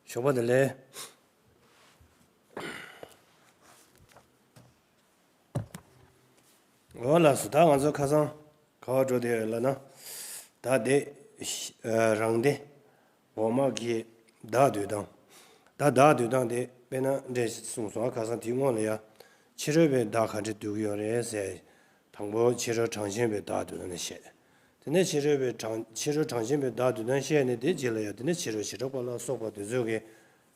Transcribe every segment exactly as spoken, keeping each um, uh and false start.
ཞོགས་པ་བདེ་ལེགས། འོ་ལགས་སོ། ད་ང་ཚོ་ཁ་སང་ག་པར་འགྲོ་བསྡད་ཡོད་ལབ་ན། ད་དེ་རང་སྡེ་འོག་མ་གི་བདག་འདོད་སྟངས། ད་བདག་འདོད་སྟངས་དེ་དཔེར་ན་འདྲ་གསུངས་སོང་། ཁ་སང་དེའི་སྔོན་ལ་ཡ། ཕྱི་རོལ་པའི་བདག་ག་འདྲ་འདོད་ཀྱི་ཡོད་རེད་ཟེར། དང་པོ་ཕྱི་རོལ་གྲངས་ཅན་པའི་བདག་འདོད་སྟངས་བཤད། དེ་ནས་ཕྱི་རོལ་པའི་གྲངས་ཕྱི་རོལ་གྲངས་ཅན་པའི་བདག་འདོད་སྟངས་བཤད་ནས། དེ་རྗེས་ལ་ཡང་དེ་ནས་ཕྱི་རོལ་བྱེ་བྲག་པ་ལ་སོགས་པ་དེ་ཚོ་གི་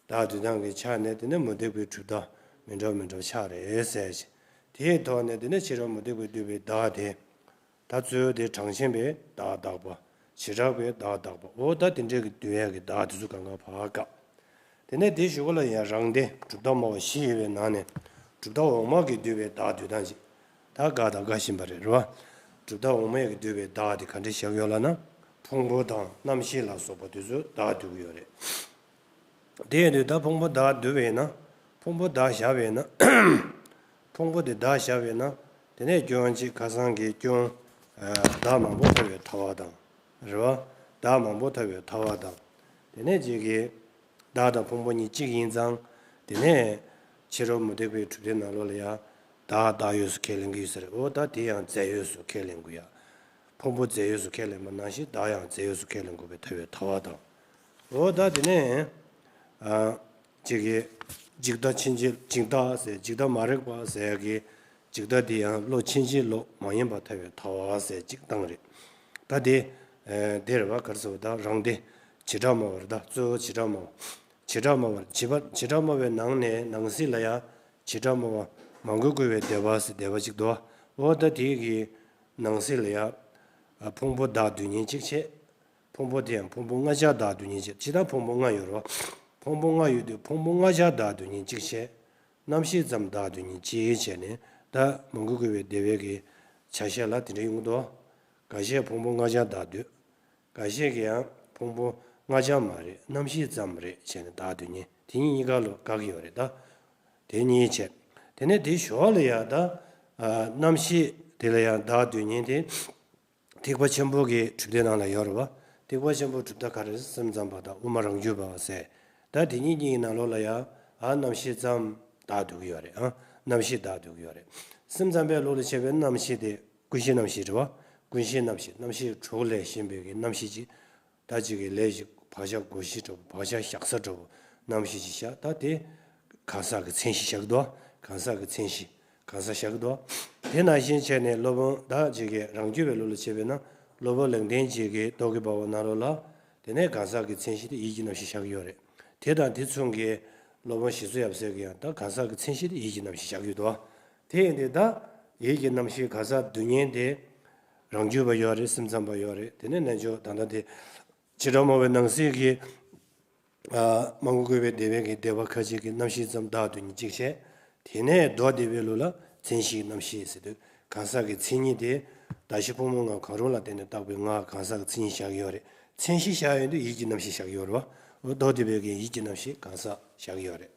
བདག་འདོད་སྟངས་ཀྱི་ཆ་ནས། དེ་ནས་མུ་སྟེགས་པའི་གྲུབ་མཐའ་མི་འདྲ་མི་འདྲ་ཆགས་རེད་ཟེར་ཞིང་། དེའི་ཐོག་ནས་དེ་ནས་ཕྱི་རོལ་མུ་སྟེགས་པས་འདོད་པའི་བདག་དེ། ད་གཙོ་བོ་དེ་གྲངས་ཅན་པའི་བདག་བདག་པ། བྱེ་བྲག་པའི་བདག་བདག་པ། འོ་ད་དེ་འདྲས་ཀྱི་འདོད་ཡས་ཀྱི་བདག་དེ་ཚོ་གང་ག་བར་བཀག་དེ་ནས་དེའི་གཞུག་གུ་ལ་ཡང་རང་སྡེ་གྲུབ་མཐའ་སྨྲ་བ་བཞི་ཡོད་པའི་ནང་ནས། གྲུབ་མཐའ་འོག་མ་གིས་འདོད་པའི་བདག་འདོད་སྟངས་ཅིག་ད་དགའ་དང་དགའ་བཞིན་པ་རེད། རེད་བ། གྲུབ་མཐའ་འོག་མ་གིས་འདོད་པའི་བདག་དེ་ག་འདྲས་བཞག་ཡོད་ལབ་ན། ཕུང་པོ་དང་རྣམ་ཤེས་ལ་སོགས་པ་དེ་ཚོ་བདག་འདོད་ཀྱི་ཡོད་རེད། དེ་ཡིན་དུས་ད་ཕུང་པོ་བདག་འདོད་པས་ན། ཕུང་པོ་བདག་བཞག་པས་ན། ཕུང་པོ་དེ་བདག་བཞག་པས་ན། དེ་ནས་སྐྱོན་གཅིག་ཁ་སང་གི་སྐྱོན། ཨ། བདག་མང་པོ་ཐལ་བའི་ཐལ་བ་དང་། རེད་བ། བདག་མང་པོ་ཐལ་བའི་ཐལ་བ་དང་། དེ་ནས་གཅིག་གིས། བདག་དང་ཕུང་པོ་གཉིས་གཅིག་ཡིན་ཙང་། དེ་ནས་ཕྱི་རོལ་མུ་སྟེགས་པའི་གྲུབ་མཐའི་ནང་ལོགས་ལ་ཡང་བདག་བདག་ཡོད་སུ་ཁས་ལེན་གྱི་ཡོད་ས་རེད། འོ་ད་དེ་ཡང་རྫས་ཡོད་སུ་ཁས་ལེན་དགོས་ཡ། ཕུང་པོ་རྫས་ཡོད་སུ་ཁས་ལེན་པ་ནང་བཞིན་བདག་ཡང་རྫས་ཡོད་སུ་ཁས་ལེན་དགོས་པའི་ཐལ་བའི་ཐལ་བ་དང་། འོ་ད་དེ་ནས། ཨ། གཅིག་གིས། འཇིག་ལྟ་ཕྱིན་ཅི། འཇིག་ལྟ་ཟེར། འཇིག་ལྟ་མ་རིག་པ་ཟེར་གྱི། འཇིག་ལྟ་འདི་ཡང་བློ་ཕྱིན་ཅི་ལོག་མ་ཡིན་པ་ཐལ་བའི་ཐལ་བ་ཟེར་གཅིག་བཏང་རེད། ད་དེ། ཨ། དེ་རེད་བ། ག་རེ་ཟེར་བ། ད་རང་སྡེ་བྱེ་བྲག་སྨྲ་བ་རེད། ད་གཙོ་བོ་བྱེ་བྲག་སྨྲ་བ། བྱེ་བྲག་སྨྲ་བ། བྱེ་བྲག་སྨྲ་བའི་ནང་ནས་ནང་གསེས་ལ་ཡང་བྱེ་བྲག་སྨྲ་བ། མང་པོས་བཀོད་པའི་སྡེ་པ་ཟེར་སྡེ་པ་གཅིག་འདུག་འོ་ད་དེ་གི་ནང་གསེས་ལ་ཡང་། ཨ། ཕུང་པོ་བདག་འདོད་མཁན་གཅིག་བྱས། ཕུང་པོ་དེ་ཡང་ཕུང་པོ་ལྔ་ཆར་བདག་འདོད་མཁན་བྱས། སྤྱིར་བཏང་ཕུང་པོ་ལྔ་ཡོད་རེད་བ། ཕུང་པོ་ལྔ་ཡོད་དུས་ཕུང་པོ་ལྔ་ཆར་བདག་འདོད་མཁན་གཅིག་བྱས། རྣམ་ཤེས་ཙམ་བདག་འདོད་མཁན་གཅིག་བྱས་ནས། ད་མང་པོས་བཀོད་པའི་སྡེ་པའི་གི་ཆ་ཤས་ལ་དེ་འདྲ་ཡོང་གི་འདུག་འགའ་ཤས་ཕུང་པོ་ལྔ་ཆར་བདག་འདོད། འགའ་ཤས་ཀྱིས་ཡང་ཕུང་པོ་ལྔ་ཆར་མ་རེད། རྣམ་ཤེས་ཙམ་རེད་བྱས་ནས་བདག་འདོད་མཁན། དེ་གཉིས་གཉིས་ཀ་ལ་དགག་གི་ཡོད་རེད། ད་དེ་གཉིས་བྱས། དེ་ནས་དེའི་ཞོར་ལ་ཡང་ད། ཨ། རྣམ་ཤེས་དེ་ལ་ཡང་བདག་འདོད་མཁན་དེ། ཐེག་པ་ཆེན་པོ་གི་གྲུབ་མཐའི་ནང་ལ་ཡོད་རེད་བ། ཐེག་པ་ཆེན་པོའི་གྲུབ་མཐའ་ག་རེ་རེད། སེམས་ཙམ་པ་དང་དབུ་མ་རང་རྒྱུད་པ་ཟེར། ད་དེ་གཉིས་གཉིས་ཀྱི་ནང་ལོགས་ལ་ཡང་། ཨ། རྣམ་ཤེས་ཙམ་བདག་འདོད་ཀྱི་ཡོད་རེད། ཨ། རྣམ་ཤེས་བདག་འདོད་ཀྱི་ཡོད་རེད། སེམས་ཙམ་པའི་ལུགས་ལ་བྱས་པའི་རྣམ་ཤེས་དེ་ཀུན་ཤེས་རྣམ་ཤེས་རེད་བ། ཀུན་ཤེས་རྣམ་ཤེས། རྣམ་ཤེས་དྲུག་ལས་གཞན་པའི་གི་རྣམ་ཤེས་ཅིག་ད་ཅིག་གི་ལས་ཞིག་བག་ཆགས་བསྒོ་གཞི་འདྲ་པོ། བག་ཆགས་བཞག་ས་འདྲ་པོ། རྣམ་ཤེས་ཅིག་བཞག་ད་དེ་གང་ཟག་གི་མཚན་གཞི་བཞག་གི་འདུག་གང་ཟག་གི་མཚན་གཞི། གང་ཟག་བཞག་གི་འདུག་དེ་ནང་བཞིན་བྱས་ནས་སློབ་དཔོན་ད་ཅིག་གི་རང་རྒྱུད་པའི་ལུགས་ལ་བྱས་པས་ན། སློབ་དཔོན་ལེགས་ལྡན་འབྱེད་ཀྱི་རྟོག་གེ་འབར་བ་ནང་ལོགས་ལ། དེ་ནས་གང་ཟག་གི་མཚན་གཞི་དེ་ཡིད་ཀྱི་རྣམ་ཤེས་བཞག་གི་ཡོད་རེད། དེ་དང་དེ་མཚུངས་ཀྱི་སློབ་དཔོན་ཞེ་བཙུན་ཡབ་སྲས་ཀྱིས་ཡང་ད་གང་ཟག་གི་མཚན་གཞི་དེ་ཡིད་ཀྱི་རྣམ་ཤེས་བཞག་གི་ཡོད་དོ། དེ་ཡིན་དུས་ད་ཡིད་ཀྱི་རྣམ་ཤེས་གང་ཟག་འདོད་མཁན་དེ་རང་རྒྱུད་པ་ཡོད་རེད། སེམས་ཙམ་པ་ཡོད་རེད། དེ་ནས་རྣལ་འབྱོར་ད་ལྟ་དེ་བྱེ་བྲག་སྨྲ་བའི་ནང་གསེས་ཀྱི། ཨ། མང་པོས་བཀོད་པའི་སྡེ་པའི་གི་སྡེ་པ་ཁ་ཅིག་གིས་རྣམ་ཤེས་ཙམ་བདག་འདོད་མཁན་གཅིག་བྱས། དེ་ནས་མདོ་སྡེ་པའི་ལུགས་ལ་མཚན་གཞིའི་རྣམ་ཤེས་ཟེར་དུས་གང་ཟག་གི་མཚན་ཉིད་དེ། གདགས་གཞི་ཕུང་པོ་ལྔ་གང་རུང་ལ་བརྟེན་ནས་བཏགས་པའི་ལྔ་གང་ཟག་གི་མཚན་ཉིད་བཞག་ཡོད་རེད། མཚན་གཞི་བཞག་ཡོད་དུས་ཡིད་ཀྱི་རྣམ་ཤེས་བཞག་ཡོད་རེད་བ། འོ་མདོ་སྡེ་པའི་གི་ཡིད་ཀྱི་རྣམ་ཤེས་གང་ཟག་བཞག་ཡོད་རེད།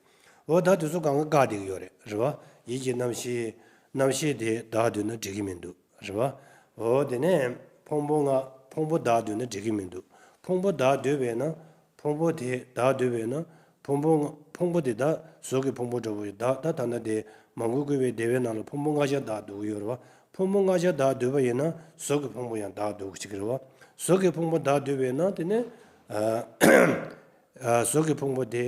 འོ་ད་དེ་ཚོ་གང་ག་བཀག་བསྡད་ཀྱི་ཡོད་རེད། རེད་བ། ཡིད་ཀྱི་རྣམ་ཤེས། རྣམ་ཤེས་དེ་བདག་འདོད་ན་འགྲིག་གི་མི་འདུག་རེད་བ། འོ་དེ་ནས་ཕུང་པོ་ལྔ། ཕུང་པོ་བདག་འདོད་ན་འགྲིག་གི་མི་འདུག་ཕུང་པོ་བདག་འདོད་པས་ན། ཕུང་པོ་དེ་བདག་འདོད་པས་ན། ཕུང་པོ་ལྔ། ཕུང་པོ་དེ་ད་གཟུགས་ཀྱི་ཕུང་པོ་འདྲ་པོ་ཡོད། ད་ད་ད་ལྟ་དེ་མང་པོས་བཀོད་པའི་སྡེ་པའི་ནང་ལ་ཕུང་པོ་ལྔ་ཆར་བདག་འདོད་ཀྱི་ཡོད་རེད་བ། ཕུང་པོ་ལྔ་ཆར་བདག་འདོད་པ་ཡིན་ན་གཟུགས་ཀྱི་ཕུང་པོ་ཡང་བདག་འདོད་ཀྱི་རེད་བ། གཟུགས་ཀྱི་ཕུང་པོ་བདག་འདོད་པས་ན་དེ་ནས། ཨ། གཟུགས་ཀྱི་ཕུང་པོ་དེ་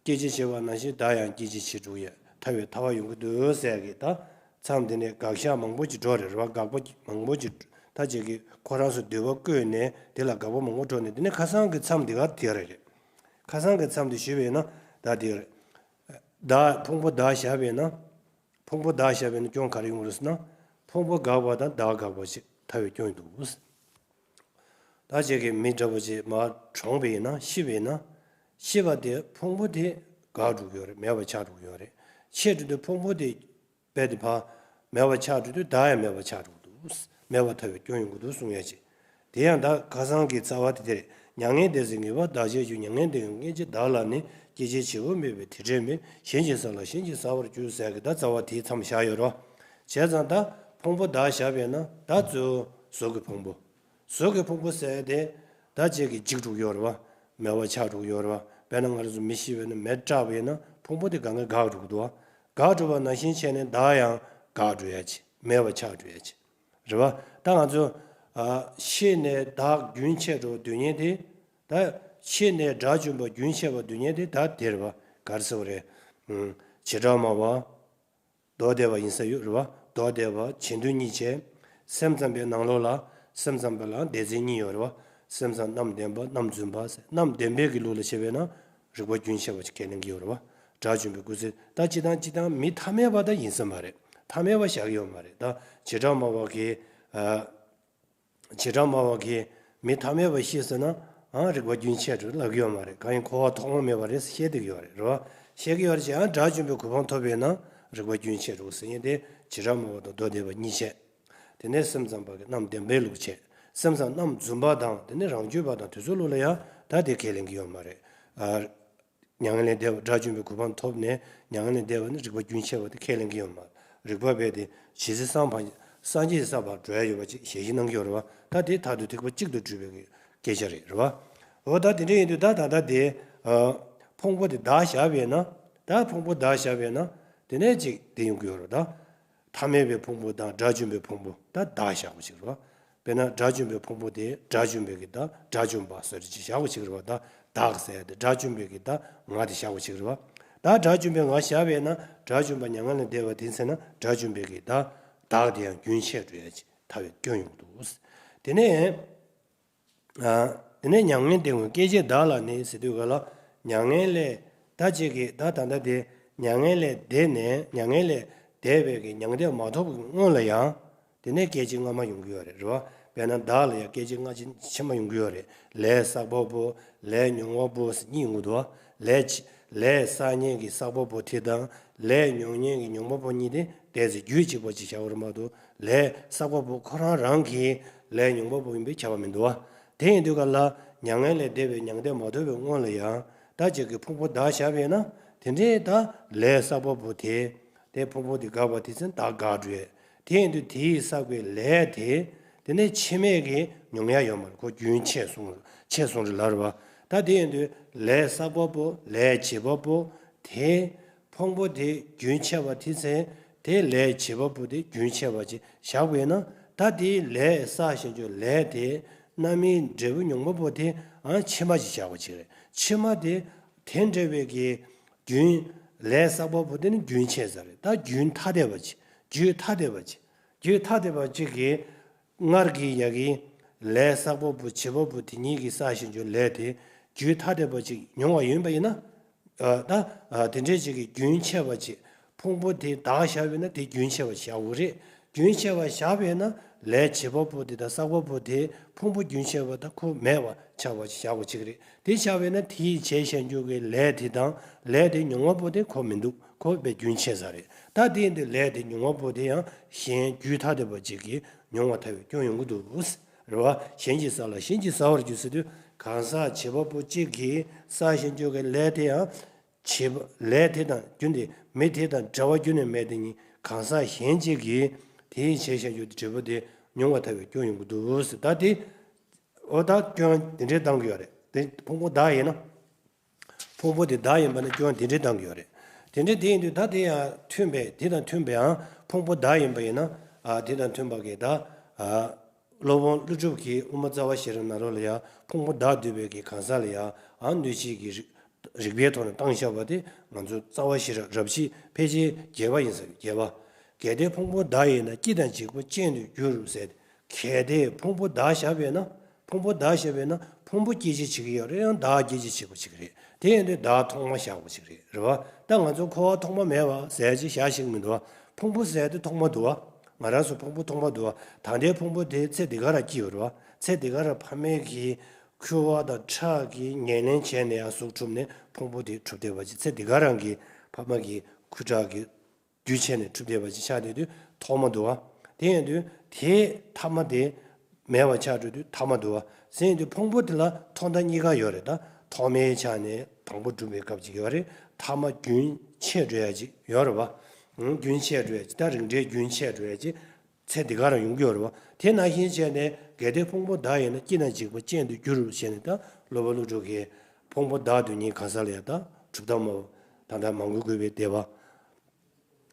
སྐྱེད་བྱེད་བྱེད་པ་ནང་བཞིན་བདག་ཡང་སྐྱེད་བྱེད་བྱེད་འགྲོ་ཡ་ཐལ་བའི་ཐལ་བ་ཡོང་གི་འདུག་ཟེར་གི་ད། མཚམས་འདི་ནས་དགག་བཞག་མང་པོ་ཅིག་འགྲོ་རེད། རེད་བ། དགག་པ་མང་པོ་ཅིག་ད་ཅིག་གིས་ཁོ་རང་ཚོ་འདོད་པ་བཀོད་ནས་དེ་ལ་དགག་པ་མང་པོ་འགྲོ་ནས། དེ་ནས་ཁ་སང་གི་མཚམས་འདི་ག་དེ་རེད། ཁ་སང་གི་མཚམས་འདི་ཞུས་པས་ན་ད་དེ་རེད། བདག་ཕུང་པོ་བདག་བཞག་པས་ན། ཕུང་པོ་བདག་བཞག་པས་ན་སྐྱོན་ག་རེ་ཡོང་རེད་ཟེར་ན། ཕུང་པོ་དགག་པ་དང་བདག་དགག་པ་ཞིག་ཐལ་བའི་སྐྱོན་འདུག་ད་ཅིག་གིས་མི་འདྲ་པོ་ཅིག་མར་གྲོངས་པས་ན། ཤི་བས་ན། ཤི་བ་དེ་ཕུང་པོ་དེ་འགག་འགྲོ་གི་ཡོད་རེད། མེད་པ་ཆགས་འགྲོ་གི་ཡོད་རེད། ཤི་འགྲོ་དུས་ཕུང་པོ་དེ་རྦད་དེ་ཕར་མེད་པ་ཆགས་འགྲོ་དུས་བདག་ཡང་མེད་པ་ཆགས་འགྲོ་གི་འདུག་མེད་པ་ཐལ་བའི་སྐྱོན་ཡོང་གི་འདུག་གསུང་ཡ་ཅིག་དེ་ཡང་ད་ཁ་སང་གི་རྩ་བ་དེ་དེ་རེད། མྱ་ངན་འདས་ཟེར་ངེས་པར་བདག་བྱས་ཀྱང་། མྱ་ངན་འདས་ཀྱང་སྐད་ཅིག་བདག་ལ་ནི། སྐྱེད་བྱེད་བྱེད་པོ་མེད་པས་དེ་འབྲས་མེད། གཞན་གྱིས་བསགས་ལ་གཞན་གྱིས་བསགས་པར་འགྱུར་ཟེར་གི་ད་རྩ་བ་དེའི་མཚམས་བཞག་ཡོད་རེད་བ། བྱས་ཙང་ད་ཕུང་པོ་བདག་བཞག་པས་ན་ད་གཙོ་བོ་གཟུགས་ཀྱི་ཕུང་པོ། གཟུགས་ཀྱི་ཕུང་པོ་ཟེར་དེ་ད་ཅིག་གིས་འཇིག་འགྲོ་གི་ཡོད་རེད་བ། མེད་པ་ཆགས་འགྲོ་གི་ཡོད་རེད་བ། དཔེར་ན་ང་རང་ཚོ་མེ་ཤི་བ་ཡིན་ན་མེ་སྲེག་པ་ཡིན་ན་ཕུང་པོ་དེ་གང་ག་འགག་འགྲོ་གི་འདུག་བ། འགག་འགྲོ་བ་ནང་བཞིན་བྱས་ནས་བདག་ཡང་འགག་འགྲོ་ཡ་ཅིག་མེད་པ་ཆགས་འགྲོ་ཡ་ཅིག་རེད་བ། ད་ང་ཚོ་ཨ་ཤེས་ནས་བདག་རྒྱུན་ཆད་འགྲོ་བ་སྡུག་བསྔལ་དེ། ད་ཤེས་ནས་དགྲ་བཅོམ་པ་རྒྱུན་ཆད་པ་སྡུག་བསྔལ་དེ་ད་དེ་རེད་བ། ག་རེ་ཟེར་བ་རེད། ཨུམ། བྱེ་བྲག་སྨྲ་བ། མདོ་སྡེ་པ་ཡིན་ས་ཡོད་རེད་བ། མདོ་སྡེ་པ་བྱེ་བྲག་གཉིས་བྱས། སེམས་ཙམ་པའི་ནང་ལོགས་ལ་སེམས་ཙམ་པ་ལ་སྡེ་ཚན་གཉིས་ཡོད་རེད་བ། སེམས་ཙམ་རྣམ་བདེན་པ་རྣམ་རྫུན་པ་ཟེར། རྣམ་བདེན་པའི་གི་ལུགས་ལ་བྱས་པས་ན་རིགས་པ་རྒྱུན་ཆད་པ་ཅིག་ཁས་ལེན་གྱི་ཡོད་རེད་བ། དགྲ་བཅོམ་པའི་སྐུ་ཚེ་ད་སྤྱིར་བཏང་སྤྱིར་བཏང་མི་ཐ་མལ་པ་ད་ཡིན་ས་མ་རེད། ཐ་མལ་པ་བཞག་གི་ཡོད་མ་རེད། ད་བྱེ་བྲག་སྨྲ་བ་གིས་ཨ། བྱེ་བྲག་སྨྲ་བ་གིས་མི་ཐ་མལ་པ་ཤེས་ཟེར་ན་ཨང་རིགས་པ་རྒྱུན་ཆད་འགྲོ་ལབ་ཀྱི་ཡོད་མ་རེད། གང་ཡིན་འཁོར་བ་ཐོག་མ་མེད་པ་རེད་བཤད་བསྡད་ཀྱི་ཡོད་རེད། རེད་བ། བཤད་ཀྱི་ཡོད་རེད་ཅེ་ཨང་དགྲ་བཅོམ་པའི་གོ་འཕང་ཐོབ་པས་ན་རིགས་པ་རྒྱུན་ཆད་འགྲོ་ཟེར་མཁན་དེ་བྱེ་བྲག་སྨྲ་བ་དང་མདོ་སྡེ་པ་གཉིས་བྱས། དེ་ནས་སེམས་ཙམ་པ་གི་རྣམ་བདེན་པའི་ལུགས་བྱས། སེམས་ཙམ་རྣམ་རྫུན་པ་དང་དེ་ནས་རང་རྒྱུད་པ་དང་དེ་ཚོའི་ལུགས་ལ་ཡང་ད་དེ་ཁས་ལེན་གྱི་ཡོད་མ་རེད། ཨ། མྱ་ངན་ལས་འདས་པ་དགྲ་བཅོམ་པའི་གོ་འཕང་ཐོབ་ནས་མྱ་ངན་ལས་འདས་པ་ནི་རིགས་པ་རྒྱུན་ཆད་པ་དེ་ཁས་ལེན་གྱི་ཡོད་མ་རེད། རིགས་པ་རྦད་དེ་ཇི་སྲིད་སངས་པ་སངས་རྒྱས་ཀྱི་ས་བར་འགྲོ་ཡ་ཡོད་པ་ཅིག་ཞལ་བཞེས་གནང་གི་ཡོད་རེད་བ། ད་དེ་མཐར་ཐུག་ཐེག་པ་གཅིག་ཏུ་གྲུབ་པའི་སྐད་ཆ་རེད། རེད་བ། འོ་ད་དེ་འདྲ་ཡིན་དུས་ད་ད་ལྟ་དེ་ཕུང་པོ་དེ་བདག་བཞག་པས་ན། ད་ཕུང་པོ་བདག་བཞག་པས་ན་དེ་ནས་ཅིག་དེ་ཡོང་གི་ཡོད་རེད་ད། ཐ་མལ་པའི་ཕུང་པོ་དང་དགྲ་བཅོམ་པའི་ཕུང་པོ་ད་བདག་བཞག་པ་ཅིག་རེད་བ། དཔེར་ན་དགྲ་བཅོམ་པའི་ཕུང་པོ་དེ་དགྲ་བཅོམ་པའི་གི་བདག་དགྲ་བཅོམ་པ་ཟེར་ཅིག་བཞག་པ་ཅིག་རེད་བ། ད་བདག་ཟེར་ཡ་དེ་དགྲ་བཅོམ་པའི་གི་བདག་ང་དེ་བཞག་པ་ཅིག་རེད་བ། ད་དགྲ་བཅོམ་པའི་ང་བཞག་པས་ན་དགྲ་བཅོམ་པ་མྱ་ངན་ལས་འདས་པ་དེ་ཚེ་ན་དགྲ་བཅོམ་པའི་གི་བདག་བདག་དེ་ཡང་རྒྱུན་ཆད་འགྲོ་ཡ་ཅིག་ཐལ་བའི་སྐྱོན་ཡོང་གི་འདུག་དེ་ནས། ཨ། དེ་ནས་མྱ་ངན་འདས་ཀུན་སྐད་ཅིག་བདག་ལ་ནི་ཟེར་དུས་ག་ལ། མྱ་ངན་ལས་ད་ཅིག་གིས་ད་ད་ལྟ་དེ་མྱ་ངན་ལས་འདས་ནས་མྱ་ངན་ལས་འདས་པའི་གི་མྱང་འདས་མ་ཐོབ་ཀྱི་སྔོན་ལ་ཡང་། དེ་ནས་སྐད་ཅིག་སྔ་མ་ཡོང་གི་ཡོད་རེད། རེད་བ། དཔེར་ན་བདག་ལ་ཡང་སྐད་ཅིག་སྔ་ཕྱི་ཕྱི་མ་ཡོང་གི་ཡོད་རེད། ལས་བསགས་པ་པོ། ལས་མྱོང་བ་པོ་ཟེར་གཉིས་ཡོང་གི་འདུག་བ། ལས་ལས་བསགས་མཁན་གྱི་བསགས་པ་པོ་དེ་དང་། ལས་མྱོང་མཁན་གྱི་མྱོང་བ་པོ་གཉིས་དེ་དེ་ཚེ་རྒྱུད་གཅིག་པ་ཅིག་བྱ་བར་མ་གཏོགས། ལས་བསགས་པ་པོ་ཁོ་རང་རང་གིས་ལས་མྱོང་བ་པོ་ཡིན་པས་ཁྱབ་པ་མི་འདུག་བ། དེ་ཡིན་དུས་ག་ལ་མྱ་ངན་ལས་འདས་པའི་མྱང་འདས་མ་ཐོབ་པའི་སྔོན་ལ་ཡང་ད་ཅིག་གི་ཕུང་པོ་བདག་བཞག་པས་ན། དེ་འདྲའི་ད་ལས་བསགས་པ་པོ་དེ་དེ་ཕུང་པོ་དེ་འགག་པ་དེ་ཚེ་བདག་འགག་འགྲོ་ཡས། དེ་ཡིན་དུས་དེས་བསགས་པའི་ལས་དེ་དེ་ནས་ཕྱི་མས་ཀྱི་མྱོང་ཡ་ཡོད་མ་རེད། ཁོ་རྒྱུན་ཆད་སོང་ཆད་སོང་རེད་ལབ་རེད་བ། ད་དེ་ཡིན་དུས་ལས་བསགས་པ་པོ་ལས་བྱེད་པ་པོ་དེ། ཕུང་པོ་དེ་རྒྱུན་ཆད་པ་དེ་ཚེ་དེ་ལས་བྱེད་པ་པོ་དེ་རྒྱུན་ཆད་པ་ཅིག་བཞག་པས་ན། ད་དེའི་ལས་བསགས་བཞིན་གྱི་ལས་དེ་རྣམ་སྨིན་འབྲས་བུ་མྱོང་བ་པོ་དེ་ཨང་ཕྱི་མ་ཅིག་བཞག་པ་ཅིག་རེད། ཕྱི་མ་དེ་དེ་འབྲེལ་བའི་གི་རྒྱུན་ལས་བསགས་པ་པོ་དེ་ནི་རྒྱུན་ཆད་ས་རེད། ད་རྒྱུན་ཐ་དད་པ་ཅིག་རྒྱུན་ཐ་དད་པ་ཅིག་རྒྱུན་ཐ་དད་པ་ཅིག་གིས། སྔར་གྱི་ཡ་གི་ལས་བསགས་པ་པོ་བྱེད་པ་པོ་དེ་གཉིས་ཀྱིས་བསགས་བཞིན་གྱི་ལས་དེ་རྒྱུན་ཐ་དད་པ་ཅིག་མྱོང་བ་ཡིན་པ་ཡིན་ན། ཨ། ད་ཨ། དེ་འདྲའི་ཅིག་གི་རྒྱུན་ཆད་པ་ཅིག་ཕུང་པོ་དེ་བདག་བཞག་པས་ན་དེ་རྒྱུན་ཆད་པ་བཞག་དགོས་རེད། རྒྱུན་ཆད་པ་བཞག་པས་ན་ལས་བྱེད་པ་པོ་དེ་དང་བསགས་པ་པོ་དེ་ཕུང་པོ་རྒྱུན་ཆད་པ་དང་ཁོ་མེད་པ་ཆགས་པ་ཅིག་བཞག་པ་ཅིག་རེད། དེ་ཆགས་པས་ན་དེའི་བྱས་བཞིན་གྱི་ལས་དེ་དང་ལས་དེ་མྱོང་བ་པོ་དེ་ཁོ་མི་འདུག་ཁོ་དཔེ་རྒྱུན་ཆད་ས་རེད། ད་དེ་ཡིན་དུས་ལས་དེ་མྱོང་བ་པོ་དེ་ཡང་གཞན་རྒྱུན་ཐ་དད་པ་ཅིག་གིས་མྱོང་བ་ཐལ་བའི་སྐྱོན་ཡོང་གི་འདུག་རེད་བ། གཞན་གྱིས་བསགས་ལ་གཞན་གྱིས་བསགས་པར་འགྱུར་ཟེར་དུས་གང་ཟག་བྱེད་པ་པོ་གཅིག་གིས་བསགས་བཞིན་གྱི་ལས་དེ་ཡང་བྱེད་པ་ལས་དེ་དང་རྒྱུ་དེ་མི་དེ་དང་འབྲེལ་བ་རྒྱུ་ནས་མེད་དེ་ཉིད་གང་ཟག་གཞན་གཅིག་གིས་དེའི་བྱས་བཞིན་གྱི་འབྲས་བུ་དེ་མྱོང་བ་ཐལ་བའི་སྐྱོན་ཡོང་གི་འདུག་ཟེར། ད་དེ་འོ་ད་སྐྱོན་དེ་འདྲའི་བཏང་གི་ཡོད་རེད། དེ་ཕུང་པོ་བདག་ཡིན་ན། ཕུང་པོ་དེ་བདག་ཡིན་པ་ན་སྐྱོན་དེ་འདྲའི་བཏང་གི་ཡོད་རེད། དེ་འདྲའི་དེ་ཡིན་དུས་ད་དེ་ཡང་མཐུན་པའི་དེ་དང་མཐུན་པའི་ཡང་ཕུང་པོ་བདག་ཡིན་པ་ཡིན་ན། ཨ། དེ་དང་མཐུན་པ་གི་ད། ཨ། སློབ་དཔོན་ཀླུ་སྒྲུབ་ཀྱིས་དབུ་མ་རྩ་བ་ཤེས་རབ་ནང་ལོགས་ལ་ཡང་ཕུང་པོ་བདག་བསྡུས་པའི་གི་གང་ཟག་ལ་ཡང་ཨ་སྣོད་བཅུད་ཀྱི་རིགས་རིགས་པའི་ཐོག་ནས་བཏང་བཞག་པ་དེ་ང་ཚོ་རྩ་བ་ཤེས་རབ་རབ་བྱེད་ཕལ་ཆེར་རྒྱས་པ་ཡིན་ཟེར། རྒྱས་པ། གལ་ཏེ་ཕུང་པོ་བདག་ཡིན་ན་སྐྱིད་དང་འཇིགས་པ་ཅན་དུ་འགྱུར་ཟེར། གལ་ཏེ་ཕུང་པོ་བདག་བཞག་པས་ན། ཕུང་པོ་བདག་བཞག་པས་ན་ཕུང་པོ་སྐྱེད་བྱེད་བྱེད་ཀྱི་ཡོད་རེད། ཡང་བདག་སྐྱེད་བྱེད་བྱེད་པ་ཅིག་རེད། དེ་ཡིན་དུས་བདག་ཐོག་མ་བཞག་པ་ཅིག་རེད། རེད་བ། ད་ང་ཚོ་འཁོར་བ་ཐོག་མ་མེད་པ་ཟེར་ཅིག་བཞག་ཤེས་ཀྱི་མི་འདུག་བ། ཕུང་པོ་ཟེར་དེ་ཐོག་མ་འདུག་བ། ང་རང་ཚོ་ཕུང་པོ་ཐོག་མ་འདུག་བ། ད་ལྟའི་ཕུང་པོ་དེ་ཚེ་འདི་ག་རང་སྐྱེས་ཡོད་རེད་བ། ཚེ་འདི་ག་རང་ཕ་མའི་གི་ཁུ་བ་དང་ཁྲག་གིས་ངན་ལེན་བྱས་ནས་ཡང་གཟུགས་གྲུབ་ནས་ཕུང་པོ་དེ་གྲུབ་བསྡད་པ་ཅིག་ཚེ་འདི་ག་རང་གི་ཕ་མ་གི་ཁུ་ཁྲག་གི་རྒྱུ་བྱས་ནས་གྲུབ་བསྡད་པ་ཅིག་ཆགས་བསྡད་དུས་ཐོག་མ་འདུག་བ། དེ་ཡིན་དུས་དེའི་ཐ་མ་དེ་མེད་པ་ཆགས་འགྲོ་དུས་ཐ་མ་འདུག་བ། ཟེར་ཡིན་དུས་ཕུང་པོ་དེ་ལ་ཐོག་མཐའ་གཉིས་ཀ་ཡོད་རེད། ད་ཐོག་མའི་ཆ་ནས་དང་པོ་གྲུབ་པའི་སྐབས་ཅིག་ཡོད་རེད། ཐ་མ་རྒྱུན་ཆད་འགྲོ་ཡ་ཅིག་ཡོད་རེད་བ། ཨང་། རྒྱུན་ཆད་འགྲོ་ཡ་ཅིག་ད་རིང་འབྲས་རྒྱུན་ཆད་འགྲོ་ཡ་ཅིག་ཚེ་འདི་ག་རང་ཡོང་གི་ཡོད་རེད་བ། དེ་ནང་བཞིན་བྱས་ནས་གལ་ཏེ་ཕུང་པོ་བདག་ཡིན་ན་སྐྱིད་དང་འཇིགས་པ་ཅན་དུ་འགྱུར་ཞེས་ནས་ད་སློབ་དཔོན་ཀླུ་སྒྲུབ་ཀྱིས་ ཕུང་པོ་བདག་དོན་གཉིས་གང་ཟག་ལ་ཡང་ད་གྲུབ་མཐའ་སྨྲ་བ་ད་ལྟ་མང་པོས་བཀོད་པའི་སྡེ་པ་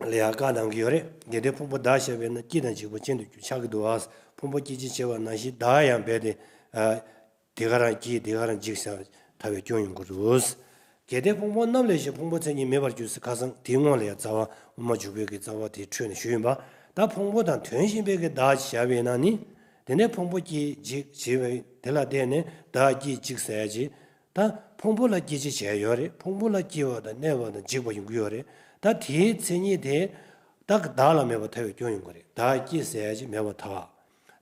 ལ་ཡང་བཀའ་གནང་གི་ཡོད་རེད། གལ་ཏེ་ཕུང་པོ་བདག་བཞག་པས་ན་སྐྱིད་དང་འཇིགས་པ་ཅན་དུ་འགྱུར་ཆགས་ཀྱི་འདུག་ཨ། ཕུང་པོ་སྐྱེད་ཅེས་བྱ་བ་ནང་བཞིན་བདག་ཡང་རྦད་དེ། དེ་ག་རང་སྐྱིད་དེ་ག་རང་འཇིགས་ཟེར་ཐལ་བའི་སྐྱོན་ཡོང་གི་འདུག། གལ་ཏེ་ཕུང་པོ་རྣམས་ལས་གཞན་ཕུང་པོའི་མཚན་ཉིད་མེད་པར་འགྱུར་ཟེར་ཁ་སང་དེའི་སྔོན་ལ་ཡང་རྩ་བ་དབུ་མ་འཇུག་པའི་གི་རྩ་བ་དེའི་འཕྲོས་ནས་ཞུས་ཡིན་པ། ད་ཕུང་པོ་དང་དོན་གཞན་པའི་གི་བདག་བཞག་པས་ན་ནི། དེ་ནས་ཕུང་པོ་སྐྱིད་འཇིགས་བྱེད་པའི་དེ་ལ་བརྟེན་ནས་བདག་སྐྱིད་འཇིགས་ཟེར་ཡ་ཅིག། ད་ཕུང་པོ་ལ་སྐྱེད་ཅེས་བྱས་ཡོད་རེད། ཕུང་པོ་ལ་སྐྱེ་བ་དང་གནས་པ་དང་འཇིག་པ་ཡོང་གི་ཡོད་རེད། ད་དེའི་མཚན་ཉིད་དེ་ད་བདག་ལ་མེད་པར་ཐལ་བའི་སྐྱོན་ཡོང་གི་རེད། བདག་སྐྱིད་ཟེར་ཡ་ཅིག་མེད་པར་ཐལ་བ།